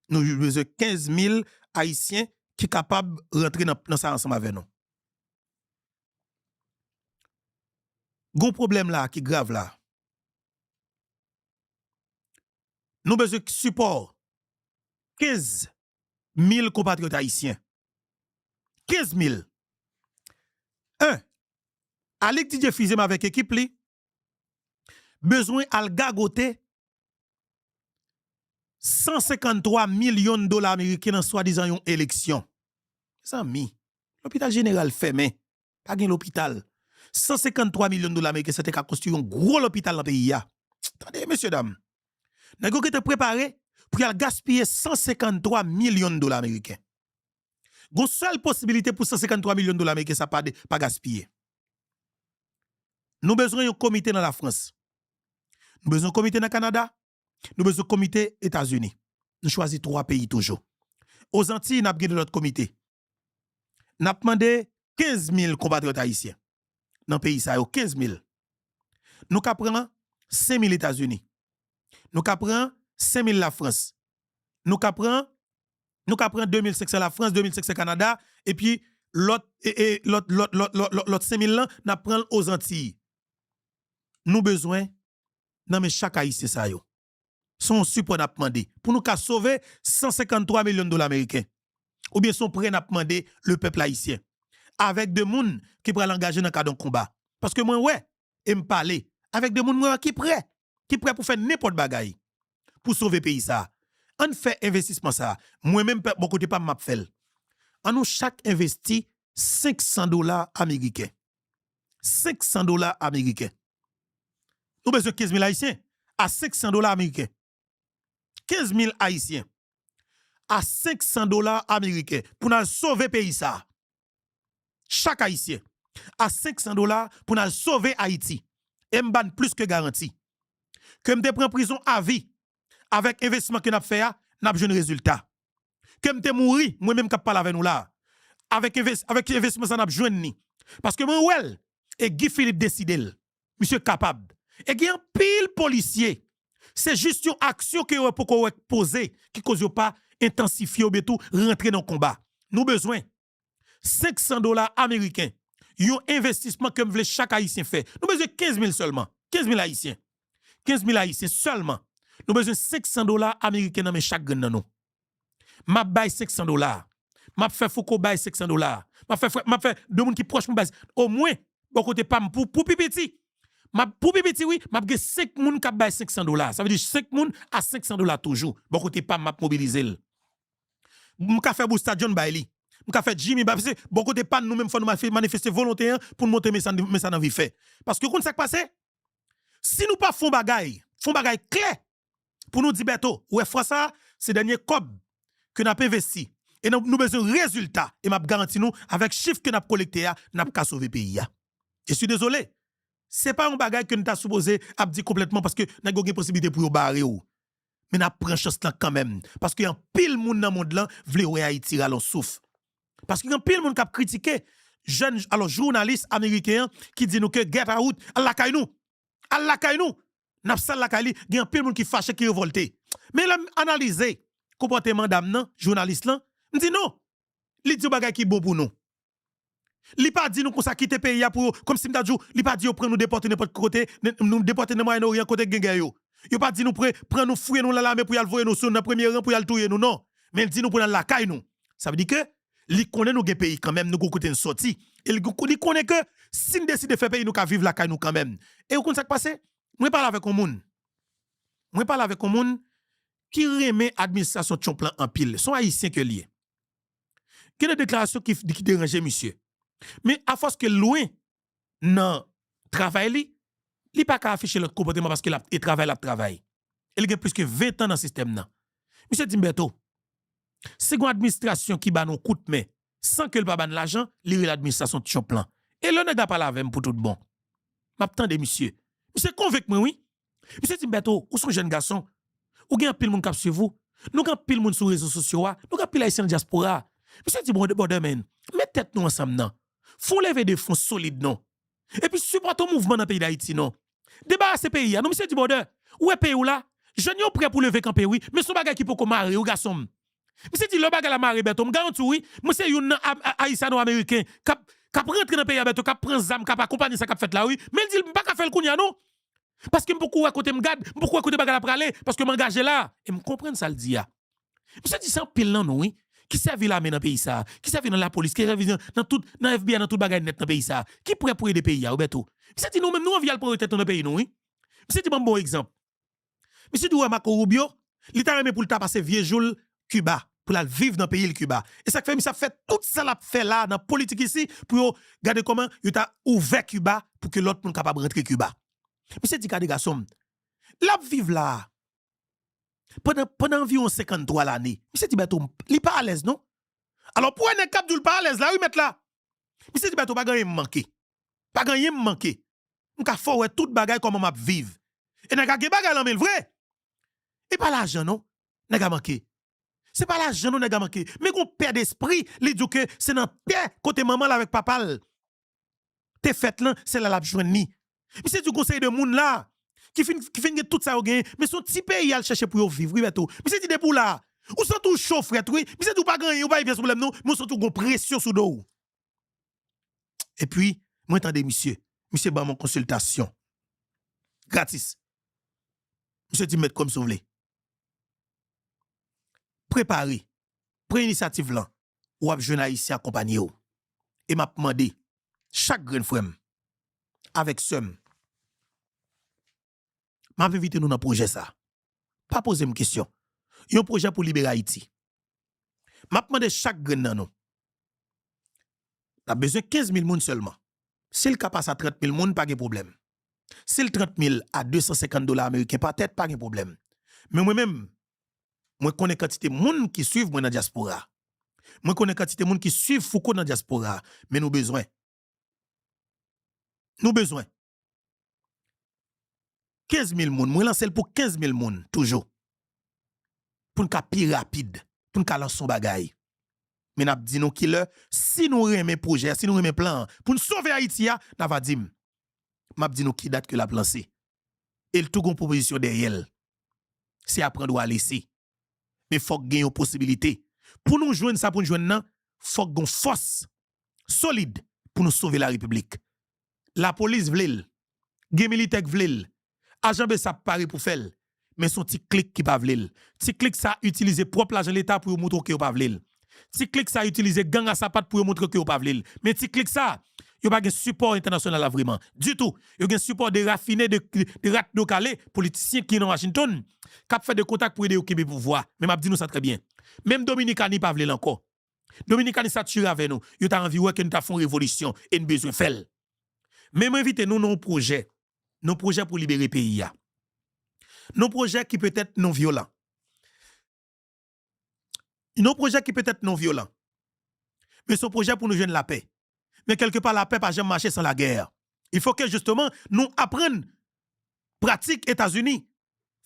Nou bezwen kenz mil ayisyen ki kapab rantre nan, nan sa ansanm avè nou. Gon pwoblèm la ki grav la. Nou bezwen sipò kenz mil konpatriyòt ayisyen. Kenz mil. En, Alix Didier Fils-Aimé avèk ekip li bezwen al gagote san senkanntwa milyon dola ameriken nan swadizan yon eleksyon. Mezanmi, lopital jeneral fèmen. Pa gen lopital. San senkanntwa milyon dola ameriken, sa te ka konstwi yon gwo lopital nan peyi a. Tande, mesye dam. Nèg yo gentan prepare pou y al gaspiye san senkanntwa milyon dola ameriken. Gon sèl posibilite pou san senkanntwa milyon dola ameriken sa pa, de, pa gaspiye. Nou bezwen yon komite nan Lafrans. Nou bezwen yon komite nan Kanada. Nou bezwen komite Etazini. Nou chwazi twa peyi toujou. Ozantiy, n ap gen de lòt komite. N ap mande kenz mil konpatriyòt ayisyen nan peyi sa yo, kenz mil. Nou ka pran senk mil Etazini. Nou ka pran senk mil Lafrans. Nou ka pran, nou ka pran de mil senk san Lafrans, de mil senk san Kanada, epi lòt, e, e, lòt, lòt, lòt, lòt, lòt, lòt senk mil lan, n ap pran l Ozantiy. Nou bezwen nan men chak Ayisyen sa yo. Se yon sipò n ap mande pou nou ka sove san senkanntwa milyon dola ameriken. Oubyen se yon prè n ap mande lepèp ayisyen. Avèk de moun ki pral angaje nan kad yon konba. Paske mwen wè, e m pale avèk de moun mwen wè ki prè, ki prè pou fè nenpòt bagay pou sove peyi sa a. Ann fè envestisman sa a. Mwen menm, bò kote pa m, m ap fè l. Ann nou chak envesti senk san dola ameriken. Senk san dola ameriken. Nou bezwen kenz mil Ayisyen a senk san dola ameriken. Kenz mil Ayisyen a senk san dola ameriken pou n al sove peyi sa a. Chak Ayisyen a senk san dola pou n al sove Ayiti. E m ba n plis ke garanti. Ke m te pran prizon avi, avèk envestisman ke n ap fè a, n ap jwenn rezilta. Ke m te mouri, mwen menm k ap pale avè nou la a, avèk enves-, avèk envestisman sa n ap jwenn ni. Paske mwen wè l, e Guy Philippe deside l. Misye kapab. E gen anpil polisye, se jis yon aksyon ke yo poko wè k poze ki koz yo pa entansifye oubyen tou rantre nan konba. Nou bezwen senk san dola ameriken, yon envestisman ke m vle chak Ayisyen fè. Nou bezwen kenz mil sèlman. Kenz mil Ayisyen. Kenz mil Ayisyen sèlman. Nou bezwen senk san dola ameriken nan men chak grenn nan nou. M ap bay senk san dola. M ap fè Fouco bay senk san dola. M ap fè frè, m ap fè de moun ki pwòch mwen bay. Omwen, bò kote pa m, pou, pou pi piti. M ap, pou pi piti, wi, m ap gen senk moun k ap bay senk san dola. Sa vle di senk moun a senk san dola toujou. Bò kote pa m, m ap mobilize l. M ka fè Busta John bay li. M ka fè Jimmy bay. Paske bò kote pa n, nou menm, fò nou manifeste volonte an pou n montre men sa, men sa n anvi fè. Paske ou konn sa k pase? Si nou pa fè yon bagay, fè yon bagay klè pou nou di Bèto, ou wè fwa sa a, se dènye kòb ke n ap envesti. E nou, nou bezwen rezilta. E m ap garanti nou, avèk chif ke n ap kolekte a, n ap ka sove peyi a. E si dezole, se pa yon bagay ke n ta sipoze ap di konplètman paske nèg yo gen posiblite pou yo bare w. Men n ap pran chans lan kanmenm. Paske anpil moun nan mond lan vle wè Ayiti rale yon souf. Paske gen anpil moun k ap kritike jèn, alò, jounalis ameriken an ki di nou ke get out, al lakay nou. Al lakay nou. N ap sal lakay li. Gen anpil moun ki fache, ki revòlte. Men lè m analize konpòteman dam nan, jounalis lan, m di non. Li di yon bagay ki bon pou nou. Li pa di nou konsa kite peyi a pou yo, kòmsi m ta di w, li pa di yo pran nou depòte nenpòt kote, n- nou depòte nan Mwayen Oryan kote gen gè yo. Yo pa di nou pre, pran nou fouye nou nan lame pou y al voye nou sou nan premye ran pou y al touye nou, non. Men l di nou pou n al lakay nou. Sa vle di ke li konnen nou gen peyi kanmenm, nou gon kote n sòti. E li, li konnen ke si n deside fè peyi, nou ka viv lakay nou kanmenm. E ou konn sa k pase? Mwen pale avèk yon moun. Mwen pale avèk yon moun ki renmen administrasyon Trump lan anpil. Se yon Ayisyen ke l ye. Gen de deklarasyon ki, ki deranje misye. Men afòs ke l lwen nan travay li, li pa ka afiche lòt konpòteman paske l ap, e travay l ap travay. E li gen plis ke ven tan nan sistèm nan. Misye di m, Bèto, si gon administrasyon ki ba nou kout men san ke l pa ba n lajan, li rele administrasyon Trump lan. E lè nèg la pale avè m pou tout bon, m ap tande misye. Misye konvenk mwen, wi. Misye di m, Bèto, ou se yon jèn gason. Ou gen anpil moun k ap swiv ou. Nou gen anpil moun sou rezo sosyo a. Nou gen anpil Ayisyen nan dyaspora a. Misye di, bon, brother man, met tèt nou ansanm nan. Fè yon leve de fon solid non. Epi sipòte yon mouvman nan peyi Dayiti non. Debarase peyi a. Non, misye di, brother, ou wè peyi w la, jèn yo prè pou leve kanpe, wi. Men se yon bagay ki poko mare, wi, gason m. Misye di, lè bagay la mare, Bèto, m garanti w, wi. Mwen se youn nan a- a- Ayisyano-Ameriken k ap, k ap rantre nan peyi a, Bèto, k ap pran zam, k ap akonpanye sa k ap fèt la, wi. Men l di, m pa ka fè l kounye a, non. Paske m poko wè kote m gad, m poko wè kote bagay la prale, paske m angaje la. E m konprann sa l di a. Misye di se anpil nan nou, wi, ki sèvi lame nan peyi sa a, ki sèvi nan lapolis, ki sèvi nan, nan tout, nan F B I, nan tout bagay nèt nan peyi sa a, ki prè pou ede peyi a, wi, Bèto. Misye di nou menm, nou anvi al pran retwèt nou nan peyi nou, wi. Misye di, ban m ba w egzanp. Misye di, ou wè Marco Rubio, li ta renmen pou l ta pase vye jou l Kiba, pou l al viv nan peyi l Kiba. E sa k fè misye ap fè tout sa l ap fè la nan politik isi, pou yo gade kòman yo ta ouvè Kiba, pou ke lòt moun kapab rantre Kiba. Misye di, gade gason m, l ap viv la a, pandan, pandan anviwon senkanntwa lane. Misye di, Bèto, li pa alèz, non. Alò, pou wè nèg k ap di w l pa alèz la, wi, mèt la. Misye di, Bèto, pa gen anyen m manke. Pa gen anyen m manke. M ka fè w wè tout bagay kòman m ap viv. E nèg la gen bagay nan men l vre. E pa lajan, non, nèg la manke. Se pa lajan, non, nèg la manke. Men gon pè despri, li di w ke se nan tè kote manman l avèk papa l te fèt lan, se la l ap jwenn li. Misye di w gon seri de moun la ki fin, ki fin gen tout sa yo genyen, men se yon ti peyi y al chèche pou yo viv, wi, Bèto. Misye di depi w la, ou santi w cho, frèt, wi. Misye di w pa gen anyen, ou pa gen pyès pwoblèm, non, men ou santi w gon presyon sou do w. Epi, mwen tande misye. Misye ban m yon konsiltasyon. Gratis. Misye di m met kò m si w vle. Prepare. Pran inisyativ lan. W ap jwenn Ayisyen akonpanye w. E m ap mande chak grenn frè m avèk sè m, m ap envite nou nan pwojè sa. Pa poze m kesyon. Yon pwojè pou libere Ayiti. M ap mande chak grenn nan nou. N ap bezwen kenz mil moun sèlman. Si l ka pase a trant mil moun, pa gen pwoblèm. Si l trant mil a de san senkant dola ameriken pa tèt, pa gen pwoblèm. Men mwen menm, mwen konnen kantite moun ki swiv mwen nan dyaspora. Mwen konnen kantite moun ki swiv Fouco nan dyaspora. Men nou bezwen. Nou bezwen kenz mil moun. Mwen lanse l pou kenz mil moun toujou. Pou n ka pi rapid. Pou n ka lanse yon bagay. Men n ap di nou kilè, si nou renmen pwojè, si nou renmen plan an, pou n sove Ayiti a, n a va di m. M ap di nou ki dat ke l ap lanse. E l tou gon pwopozisyon dèyè l. Se a pran dwa lese. Men fòk gen yon posibilite. Pou nou jwenn sa pou n jwenn nan, fòk gon fòs solid pou nou sove larepiblik. Lapolis vle l. Gen militè k vle l. Ajan BSAP pare pou fè l. Men se yon ti klik ki pa vle l. Ti klik sa itilize pwòp lajan leta pou yo montre w ke yo pa vle l. Ti klik sa itilize gang a sapat pou yo montre w ke yo pa vle l. Men ti klik sa, yo pa gen sipò entènasyonal la vreman. Ditou. Yo gen sipò de rafine, de, de rat do kale, politisyen ki nan Washington, k ap fè de kontak pou ede yo kenbe pouvwa. Men m ap di nou sa trè byen. Menm Dominikani pa vle l ankò. Dominikani sature avè nou. Yo ta anvi wè ke nou ta fè yon revolisyon e n bezwen fè l. Men mwen envite nou nan yon pwojè. Nan yon pwojè pou libere peyi a. Nan yon pwojè ki petèt non vyolan. Nan yon pwojè ki petèt non vyolan. Men se yon pwojè pou nou jwenn lapè. Men kèlkepa lapè pa janm mache san lagè. Il faut que justement nou aprann pratik Etazini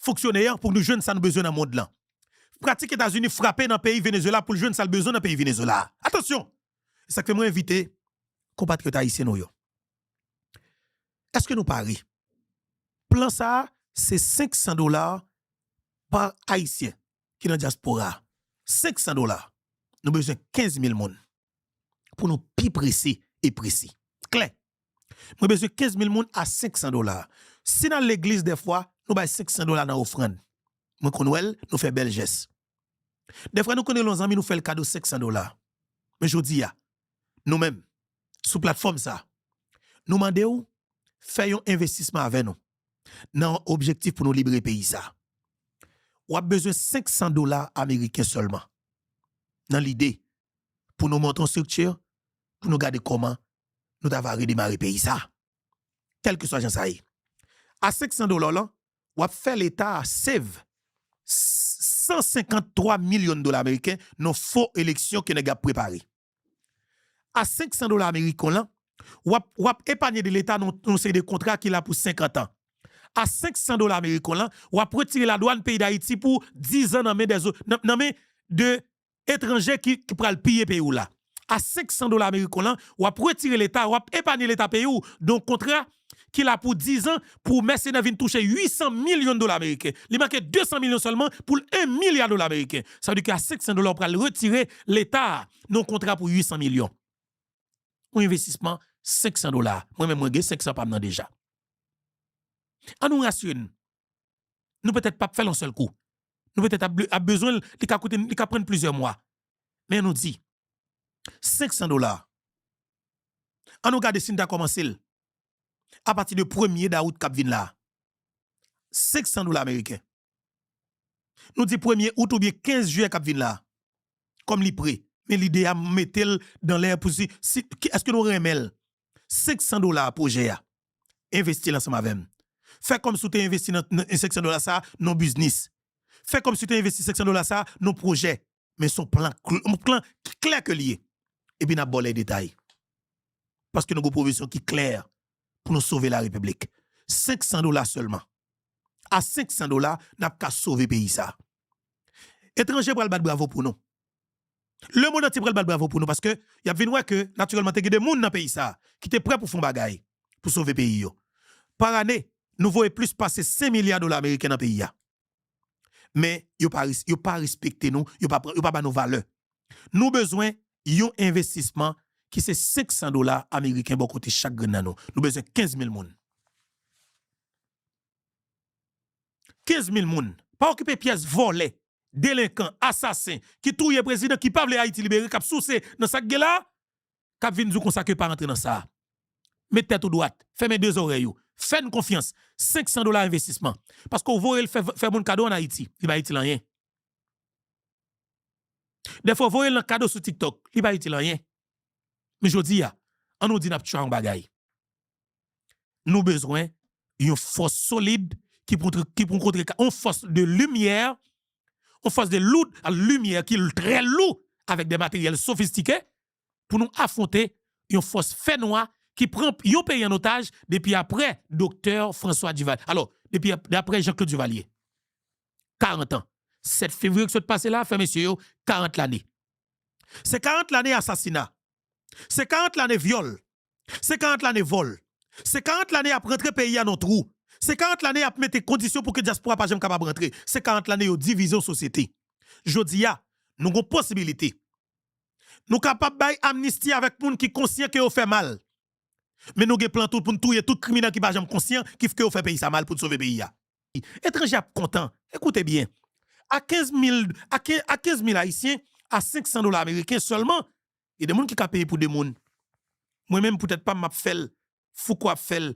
fonksyone an pou nou jwenn sa nou bezwen nan mond lan. Pratik Etazini frape nan peyi Venezuela pou l jwenn sa l bezwen nan peyi Venezuela. Atansyon! Se sa k fè mwen envite konpatriyòt ayisyen nou yo. Èske nou pare? Plan sa a, se senk san dola pa ayisyen ki nan dyaspora a. Senk san dola. Nou bezwen kenz mil moun pou nou pi prese e presi. Klè. Mwen bezwen kenz mil moun a senk san dola. Si n al legliz dèfwa, nou bay senk san dola nan ofrann. Mwen konn wè l, nou fè bèl jès. Dèfwa nou konn rele yon zanmi, nou fè l kado senk san dola. Men jodi a, nou menm, sou platfòm sa, nou mande w fè yon envestisman avè nou nan objektif pou nou libere peyi sa. W ap bezwen senk san dola ameriken sèlman. Nan lide pou nou monte yon estrikti, pou nou gade kòman nou ta va redemare peyi sa. Kèlkeswa jan sa ye. A senk san dola w lan, w ap fè Leta a save san senkant twa milyon dola ameriken nan fo eleksyon ke nèg ap prepare. A senk san dola ameriken w lan, w ap, w ap epanye de Leta nan yon seri de kontra ki la pou senkant an. A senk san dola ameriken w lan, w ap retire ladwàn peyi Dayiti pou diz an nan men de, nan, nan men de etranje ki, ki pral piye peyi w la. A senk san dola ameriken w lan, w ap retire Leta, w ap epanye Leta peyi w, nan yon kontra ki la pou diz an pou mèsenè vin touche uit san milyon dola ameriken. Li manke de san milyon sèlman pou l en milya dola ameriken. Sa vle di ke a senk san dola, w pral retire Leta a nan yon kontra pou uit san milyon. Yon envestisman senk san dola. Mwen menm, mwen gen senk san pa m nan deja. Ann nou rasire n. Nou petèt p ap fè l yon sèl kou. Nou petèt ap, ap bezwen l, li ka koute, li ka pran n plizyè mwa. Men ann nou di, senk san dola. Ann nou gade si n ta kòmanse l apati de premye dawout k ap vin la. Senk san dola ameriken. Nou di premye out oubyen kenz jiyè k ap vin la. Kòm li pre. Men lide a, m mete l dan lè pou si, si, ki, èske nou renmen l? Senk san dola pwojè a. Envesti l ansanm avè m. Fè kòmsi w te envesti nan, nan senk san dola sa a nan biznis. Fè kòmsi w te envesti senk san dola sa a nan pwojè. Men se yon plan, kl- yon plan ki klè ke l ye. Epi n ap ba w lè detay. Paske nou gen yon pwovizyon ki klè pou nou sove larepiblik. Senk san dola sèlman. A senk san dola, n ap ka sove peyi sa. Etranje pral bat bravo pou nou. Lemonn antye pral bat bravo pou nou paske y ap vin wè ke, natirèlman, te gen de moun nan peyi sa ki te prè pou fè yon bagay pou sove peyi yo. Pa ane, nou voye plis pase senk milya dola ameriken nan peyi a. Men yo pa res- yo pa respekte nou, yo pa pran- yo pa ba nou valè. Nou bezwen yon envestisman ki se senk san dola ameriken bò kote chak grenn nan nou. Nou bezwen kenz mil moun. Kenz mil moun. Pa okipe pyès vòlè, delenkan, asasen, ki touye prezidan, ki pa vle Ayiti libere, k ap souse nan sa k gen la, k ap vin di w konsa ke pa rantre nan sa. Met tèt ou dwat, fèmen de zòrèy ou, fè n konfyans, senk san dola envestisman. Paske w voye l fè, fè moun kado ann Ayiti, li pa itil anyen. Dèfwa w voye l nan kado sou TikTok, li pa itil anyen. Men jodi a, ann nou di n ap try yon bagay. Nou bezwen yon fòs solid ki pou, ki pou kontre ka- yon fòs de limyè, yon fòs de loud, limyè ki trè lou, avèk de materyèl sofistike, pou nou afwonte yon fòs fènwa ki pran yon peyi an otaj depi apre Doktè François Duvalier. Alò, depi ap- apre Jean-Claude Duvalier. Karant an. Sèt fevriye ki sot pase la, fè mesye yo karant lane. Se karant lane asasina. Se karant lane vyòl. Se karant lane vòl. Se karant lane y ap rantre peyi a nan twou. Se karant lane y ap mete kondisyon pou ke dyaspora pa janm kapab rantre. Se karant lane yo divize yon sosyete. Jodi a, nou gon posibilite. Nou kapab bay amnisti avèk moun ki konsyan ke yo fè mal. Men nou gen plan tou pou n touye tout kriminèl ki pa janm konsyan, ki fè ke yo fè peyi sa mal pou n sove peyi a. Etranje ap kontan. Ekoute byen. A kenz mil, a kenz, a kenz mil ayisyen, a senk san dola ameriken sèlman, gen de moun ki ka peye pou de moun. Mwen menm, pou tèt pa m, m ap fè l. Fouco ap fè l.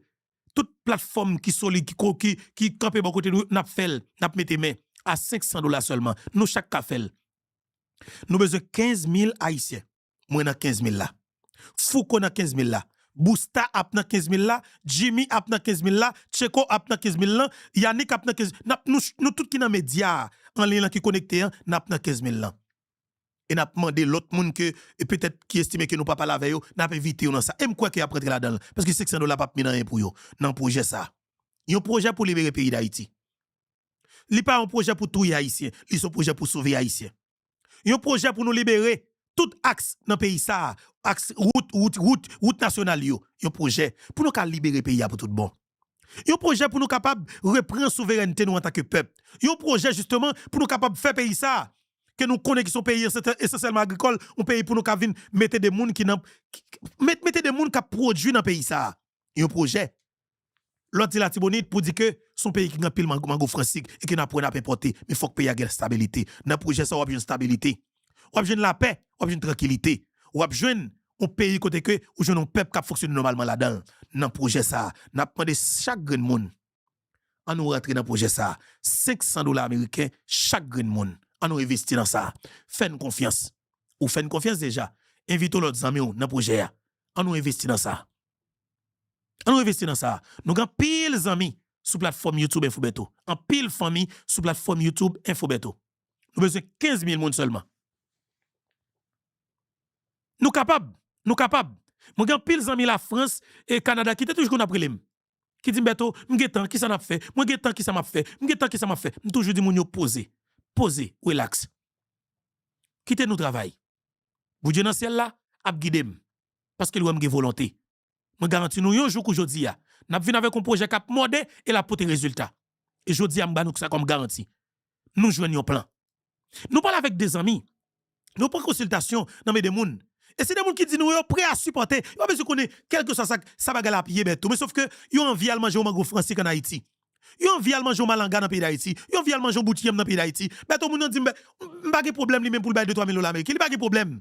Tout platfòm ki solid, ki ko- ki, ki kanpe bò kote nou, n ap fè l. N ap mete men. A senk san dola sèlman. Nou chak ka fè l. Nou bezwen kenz mil ayisyen. Mwen nan kenz mil la. Fouco nan kenz mil la. Busta ap nan kenz mil la. Jimmy ap nan kenz mil la. Tcheko ap nan kenz mil lan. Yannick ap nan kenz. N ap, nou, nou tout ki nan medya a, an liy lan ki konekte an, n ap nan kenz mil lan. E n ap mande lòt moun ke, e petèt ki estime ke nou pa pale avè yo, n ap envite yo nan sa. E m kwè ke y ap rantre ladan l. Paske senk san dola p ap mennen anyen pou yo nan pwojè sa. Yon pwojè pou libere peyi Dayiti. Li pa yon pwojè pou touye Ayisyen. Li se yon pwojè pou sove Ayisyen. Yon pwojè pou nou libere tout aks nan peyi sa a. Aks wout, wout, wout, wout nasyonal yo. Yon pwojè pou nou ka libere peyi a pou tout bon. Yon pwojè pou nou kapab reprann souverènte nou antanke pèp. Yon pwojè, jisteman, pou nou kapab fè peyi sa a ke nou konnen ki se yon peyi esansyèlman agrikòl, yon peyi pou nou ka vin mete de moun ki nan, ki, met, mete de moun k ap pwodui nan peyi sa a. Yon pwojè. Lòt di Latibonit pou di ke se yon peyi ki gen anpil mango, mango fransik e ke n ap pran, n ap enpòte. Men fòk peyi a gen stabilite. Nan pwojè sa a, w ap jwenn stabilite. W ap jwenn lapè, w ap jwenn trankilite. W ap jwenn yon peyi kote ke ou jwenn yon pèp k ap fonksyone nòmalman ladan l. Nan pwojè sa a, n ap mande chak grenn moun, ann nou rantre nan pwojè sa a. Senk san dola ameriken chak grenn moun. Ann nou envesti nan sa a. Fè n konfyans. Ou fè n konfyans deja. Envite w lòt zanmi w nan pwojè a. Ann nou envesti nan sa a. Ann nou envesti nan sa a. Nou gen anpil zanmi sou platfòm YouTube Info Bertho. Anpil fanmi sou platfòm YouTube Info Bertho. Nou bezwen kenz mil moun sèlman. Nou kapab. Nou kapab. Mwen gen anpil zanmi Lafrans e Kanada ki te toujou konn ap rele m. Ki di m, "Bertho, m gen tan, kisa n ap fè? Mwen gen tan, kisa m ap fè? M gen tan, kisa m ap fè?" M toujou di moun yo, "Poze. Poze, relax. Kite nou travay. Bondye nan syèl la ap gide m. Paske l wè m gen volonte." Mwen garanti nou yon jou kou jodi a, n ap vin avèk yon pwojè k ap mòde e l ap pote rezilta. E jodi a, m ba nou sa kòm garanti. Nou jwenn yon plan. Nou pale avèk de zanmi. Nou pran konsiltasyon nan men de moun. E se de moun ki di nou yo prè a sipòte. Yo pa bezwen konnen kèlkeswa sa, sa bagay la ap ye, Bertho. Men sòf ke yo anvi al manje yon mango fransik ann Ayiti. Yo anvi al manje yon malanga nan peyi Dayiti. Yo anvi al manje yon bout yanm nan peyi Dayiti. Bertho, moun nan di m, "Bè, m pa gen pwoblèm li menm pou l bay de twa mil dola ameriken." Li pa gen pwoblèm.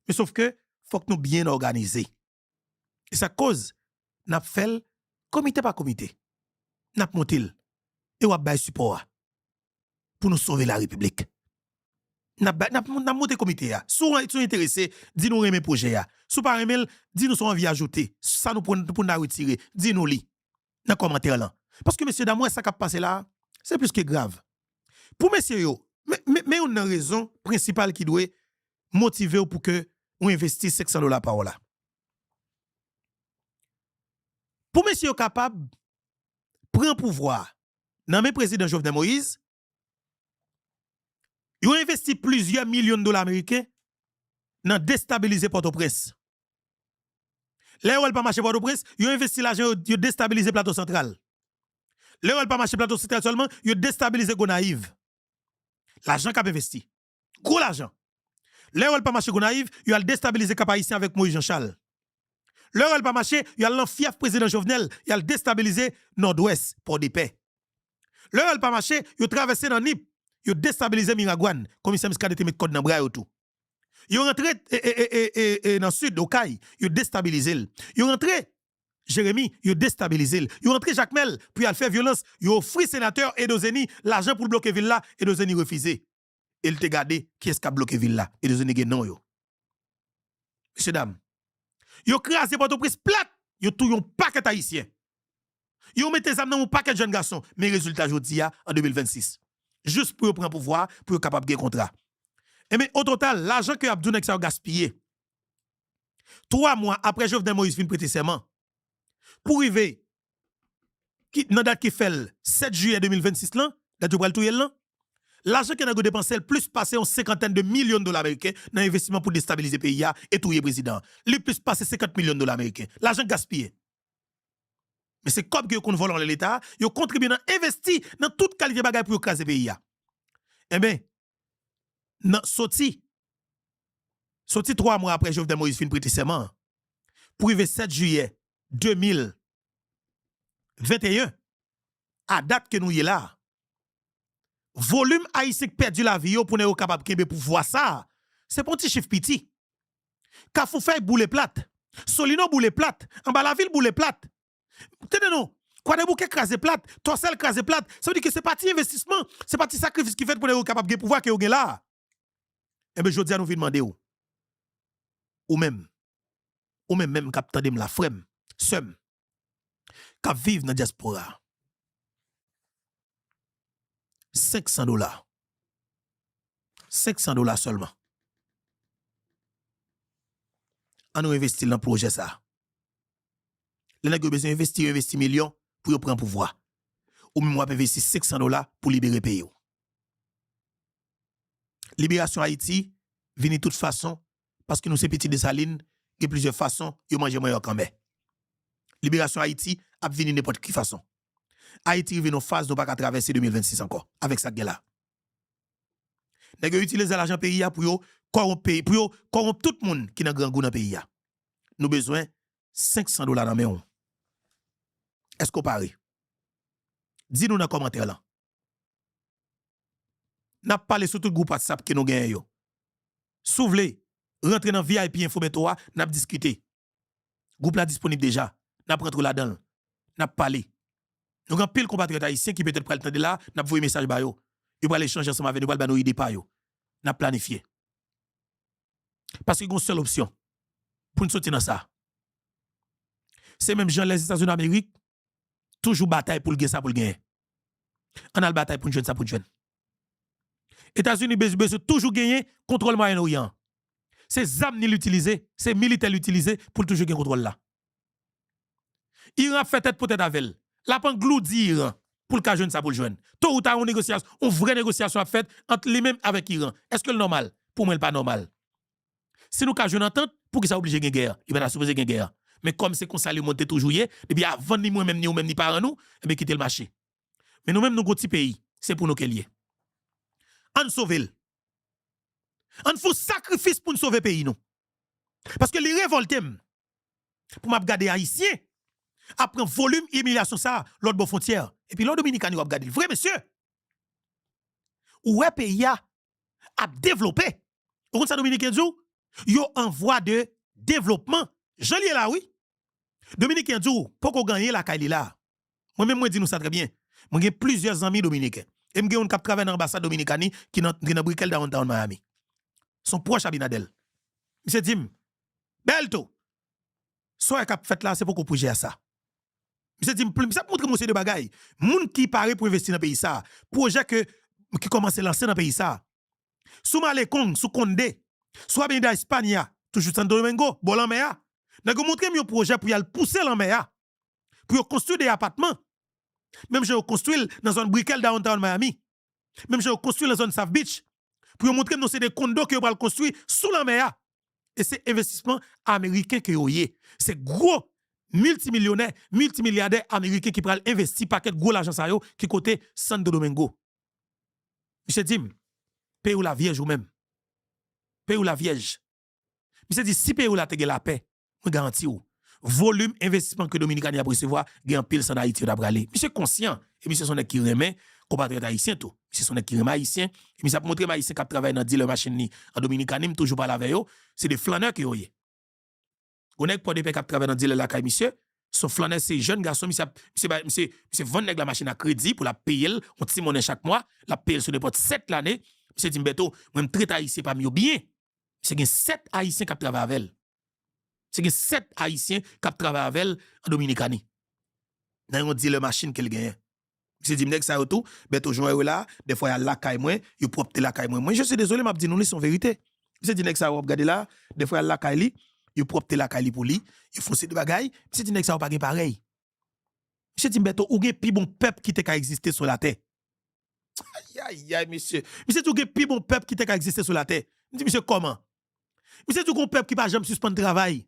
Men sòf ke fòk nou byen òganize. E sa k koz n ap fè l komite pa komite. N ap monte l. E w ap bay sipò a pou nou sove larepiblik. N ap bay, n ap, n ap monte komite a. Si w, si w enterese, di nou renmen pwojè a. Si w pa renmen l, di nou sa w anvi ajoute. Sa nou pou, pou n ta retire, di nou li nan kòmantè lan. Paske, mesye dam, w wè sa k ap pase la a, se plis ke grav. Pou mesye yo, men, men, men youn nan rezon prensipal ki dwe motive w pou ke w envesti senk san dola pa w la. Pou mesye yo kapab pran pouvwa a nan men prezidan Jovenel Moïse, yo envesti plizyè milyon dola ameriken nan destabilize Pòtoprens. Lè yo wè l pa mache Pòtoprens, yo envesti lajan yo, yo destabilize Plato Santral. Lè yo wè l pa mache Plato Santral sèlman, yo destabilize Gonayiv. Lajan k ap envesti. Gwo lajan. Lè yo wè l pa mache Gonayiv, yo al destabilize Kap Ayisyen avèk Moïse Jean Charles. Lè yo wè l pa mache, yo al nan fyèf prezidan Jovenel, y al destabilize Nòdwès, Pòdepè. Lè yo wè l pa mache, yo travèse nan Nip, yo destabilize Miragwàn, komisè Muscadin te met kòd nan bra yo tou. Yo rantre, e, e, e, e, e, e, nan Sid, Okay, yo destabilize l. Yo rantre Jeremi, yo destabilize l. Yo rantre Jakmèl pou y al fè vyolans. Yo ofri senatè Edo Zeni lajan pou l bloke vil la, Edo Zeni refize. E l te gade kiyès k ap bloke vil la. Edo Zeni gen non yo. Mesye dam, yo kraze Pòtoprens plat. Yo touye yon pakèt Ayisyen. Yo mete zam nan yon pakèt jèn gason. Men rezilta jodi a, an de mil vennsis. Jis pou yo pran pouvwa, pou yo kapab gen kontra. Ebyen, o total, lajan ke y ap di w nèg sa yo gaspiye, twa mwa apre Jovenel Moïse fin prete sèman, pou rive ki, nan dat ki fè l sèt jiyè de mil vennsis lan, dat yo pral touye l lan, lajan ke nèg yo depanse l plis pase yon senkantèn de milyon dola ameriken nan envestiman pou destabilize peyi a e touye prezidan an. Li plis pase senkant milyon dola ameriken. Lajan k gaspiye. Men se kòb ke yo konn vòlò anlè Leta a, yo kontribye nan envesti nan tout kalite bagay pou yo kraze peyi a. Enben, nan, soti, soti twa mwa apre Jovenel Moïse fin prete sèman an, pou rive sèt jiyè de mil venteyen, a dat ke nou ye la a, volim Ayisyen k pèdi lavi yo pou nèg yo kapab kenbe pouvwa sa a, se pa yon ti chif piti. Kafou Fèy boule plat. Solino boule plat. Anba Lavil boule plat. Tande non, Kwadèboukè kraze plat, Tòsèl kraze plat. Sa vle di ke se pa ti envestisman, se pa ti sakrifis ki fèt pou nèg yo kapab gen pouvwa ke yo gen la a. Enben, jodi a nou vin mande w, ou menm, ou menm menm k ap tande m la, frè m, sè m, k ap viv nan dyaspora a, senk san dola. Senk san dola sèlman. Ann nou envesti l nan pwojè sa a. Lè nèg yo bezwen envesti, yo envesti milyon pou yo pran pouvwa. Ou menm w ap envesti senk san dola pou libere peyi w. Liberasyon Ayiti vini tout fason, paske nou se pitit Desalin, gen plizyè fason yo manje manyòk anmè. Liberasyon Ayiti ap vini nenpòt ki fason. Ayiti rive nan faz nou pa ka travèse de mil vennsis ankò, avèk sa k gen la. Nèg yo itilize lajan peyi a pou yo kòwonp peyi, pou yo kòwonp tout moun ki nan grangou nan peyi a. Nou bezwen senk san dola nan men w. Èske w pare? Di nou nan kòmantè lan. N ap pale sou tout gwoup WhatsApp ke nou genyen yo. Si w vle, rantre nan V I P Info Bento a, n ap diskite. Gwoup la disponib deja. N ap rantre w ladan l. N ap pale. Nou gen anpil konpatriyòt ayisyen ki petèt pral tande la, n ap voye mesaj ba yo. Yo pral echanje ansanm avè nou, yo pral ba nou ide pa yo. N ap planifye. Paske gen yon sèl opsyon pou n soti nan sa. Se menm jan Lèzetazini Amerik toujou batay pou l gen sa pou l genyen. Ann al batay pou n jwenn sa pou n jwenn. Etazini bez- bezwen toujou genyen kontwòl Mwayen Oryan an. Se zam ni l itilize, se militè l itilize pou l toujou gen kontwòl la. Iran ap fè tèt pou tèt avè l. L ap angloudi Iran pou l ka jwenn sa pou l jwenn. To ou ta yon negosyasyon, yon vrè negosyasyon ap fèt ant li menm avèk Iran. Èske l nòmal? Pou mwen, l pa nòmal. Si nou ka jwenn antant, poukisa oblije gen gè? Li pa ta sipoze gen gè. Men kòm se konsa lemonn te toujou ye, depi avan ni mwen menm, ni ou menm, ni paran nou, ebyen kite l mache. Men nou menm, nou gon ti peyi, se pou nou ke l ye. Ann sove l. Ann fè yon sakrifis pou n sove peyi nou. Paske li revòlte m pou m ap gade Ayisyen ap pran volim imilyasyon sa a lòt bò fwontyè a. Epi lè w Dominikani, w ap gade l vre, mesye. Ou wè peyi a ap devlope. Ou konn sa Dominiken di w? Yo an vwa de devlopman. Jan l ye la, wi. Dominiken di w poko gen anyen lakay li la. Mwen menm, mwen di nou sa trè byen. Mwen gen plizyè zanmi dominiken. E m gen youn k ap travay nan anbasad Dominikani ki nan, ki nan Brickell Downtown Miami. Se yon pwòch Abinader. Misye di m, Berto, sa w wè k ap fèt la, se poko pwojè a sa. Misye di m, misye ap montre m yon seri de bagay. Moun ki pare pou envesti nan peyi sa, pwojè ke, ki kòmanse lanse nan peyi sa. Si w Malecón, si w Conde, si w Avenida España, toujou Santo Domingo, bò lanmè a, nèg yo montre m yon pwojè pou y al pouse lanmè a, pou yo konstwi de apatman. Menm jan yo konstwi l nan zòn Brickell Downtown Miami. Menm jan yo konstwi l nan zòn South Beach. Pou yo montre m non se de kondo ke yo pral konstwi sou lanmè a. E se envestisman ameriken ke yo ye. Se gwo miltimilyonè, miltimilyadè ameriken ki pral envesti pakèt gwo lajan sa yo ki kote Santo Domingo. Misye di m, peyi w la vyèj ou menm. Peyi w la vyèj. Misye di, si peyi w la te gen lapè, mwen garanti w, volim envestisman ke Dominikani ap resevwa, gen anpil sa ann Ayiti yo ta prale. Misye konsyan, e misye se yon nèg ki renmen konpatriyòt ayisyen tou. Misye se yon nèg ki renmen Ayisyen, e misye ap montre m Ayisyen k ap travay nan dilè machin li an Dominikani, m toujou pale avè yo, se de flannè ke yo ye. Gon nèg Pòdepè k ap travay nan dilè lakay misye, se yon flannè, se jèn gason, misye ap, misye bay, misye, misye vann nèg la machin a kredi pou l ap peye l yon ti monnen chak mwa, l ap peye l sou nenpòt sèt lane. Misye di m, Bèto, mwen m trete Ayisyen pa m yo byen. Misye gen sèt Ayisyen k ap travay avè l. Misye gen sèt Ayisyen k ap travay avè l an Dominikani. Nan yon dilè machin ke l genyen. Misye di m, nèg sa yo tou, Bèto, jan w wè yo la, dèfwa y al lakay mwen, yo pwòpte lakay mwen. Mwen, je suis désolé, m ap di nou li, se yon verite. Misye di, nèg sa yo w ap gade la, dèfwa y al lakay li, yo pwòpte lakay li pou li, yo fè yon seri de bagay. Misye di, nèg sa yo pa gen parèy. Misye di m, Bèto, ou gen pi bon pèp ki te ka egziste sou latè. Ayayay, mesye. Misye di, ou gen pi bon pèp ki te ka egziste sou latè. M di, misye, kòman? Misye di, ou gen yon pèp ki pa janm sispann travay.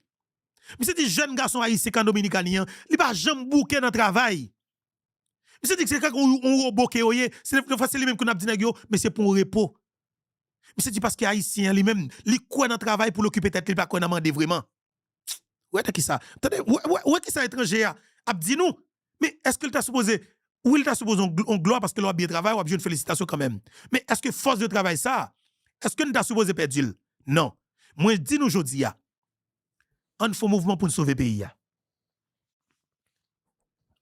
Misye di, jèn gason ayisyen k an Dominikani an, li pa janm bouke nan travay. Misye di, se tankou yon, yon wobo ke yo ye. Se, dèfwa se li menm ki konn ap di nèg yo, mesye, pran repo. Misye di, paske ayisyen an li menm, li kwè nan travay pou l okipe tèt li, li pa kwè nan mande vreman. Wè nan kisa. Tande, wè, wè, wè kisa etranje a ap di nou. Men èske l ta sipoze, wi, l ta sipoze on gl-, on glwa paske lè w ap byen travay, w ap jwenn felisitasyon kanmenm. Men èske fòs de travay sa a, èske n ta sipoze pèdi l? Non. Mwen di nou jodi a, ann fè on mouvman pou n sove peyi a.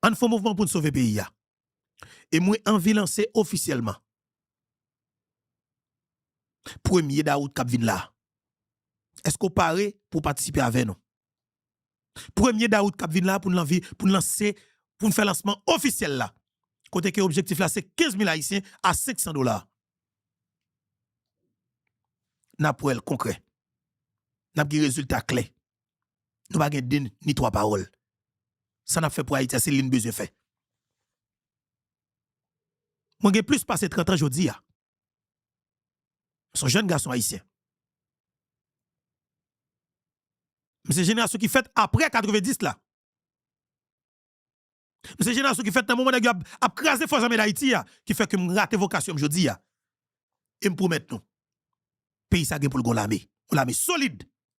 Ann fè on mouvman pou n sove peyi a. E mwen anvi lanse ofisyèlman premye dawout k ap vin la. Èske w pare pou w patisipe avè nou? Premye dawout k ap vin la pou n lanvi, pou n lanse, pou n fè lansman ofisyèl la. Kote ke objektif la se kenz mil ayisyen a senk san dola. N ap wè l konkrè. N ap gen rezilta klè. Nou pa gen de ni twa pawòl. Sa n ap fè pou Ayiti a, se li n bezwen fè. Mwen gen plis pase trant an jodi a. M se yon jèn gason ayisyen. M se jenerasyon ki fèt apre katrevenndis la. M se jenerasyon ki fèt nan moman nèg yo ap, ap kraze fòs ame Dayiti a, ki fè ke m rate vokasyon m jodi a. E m pwomèt nou, peyi sa gen pou l gon lame. Yon lame solid.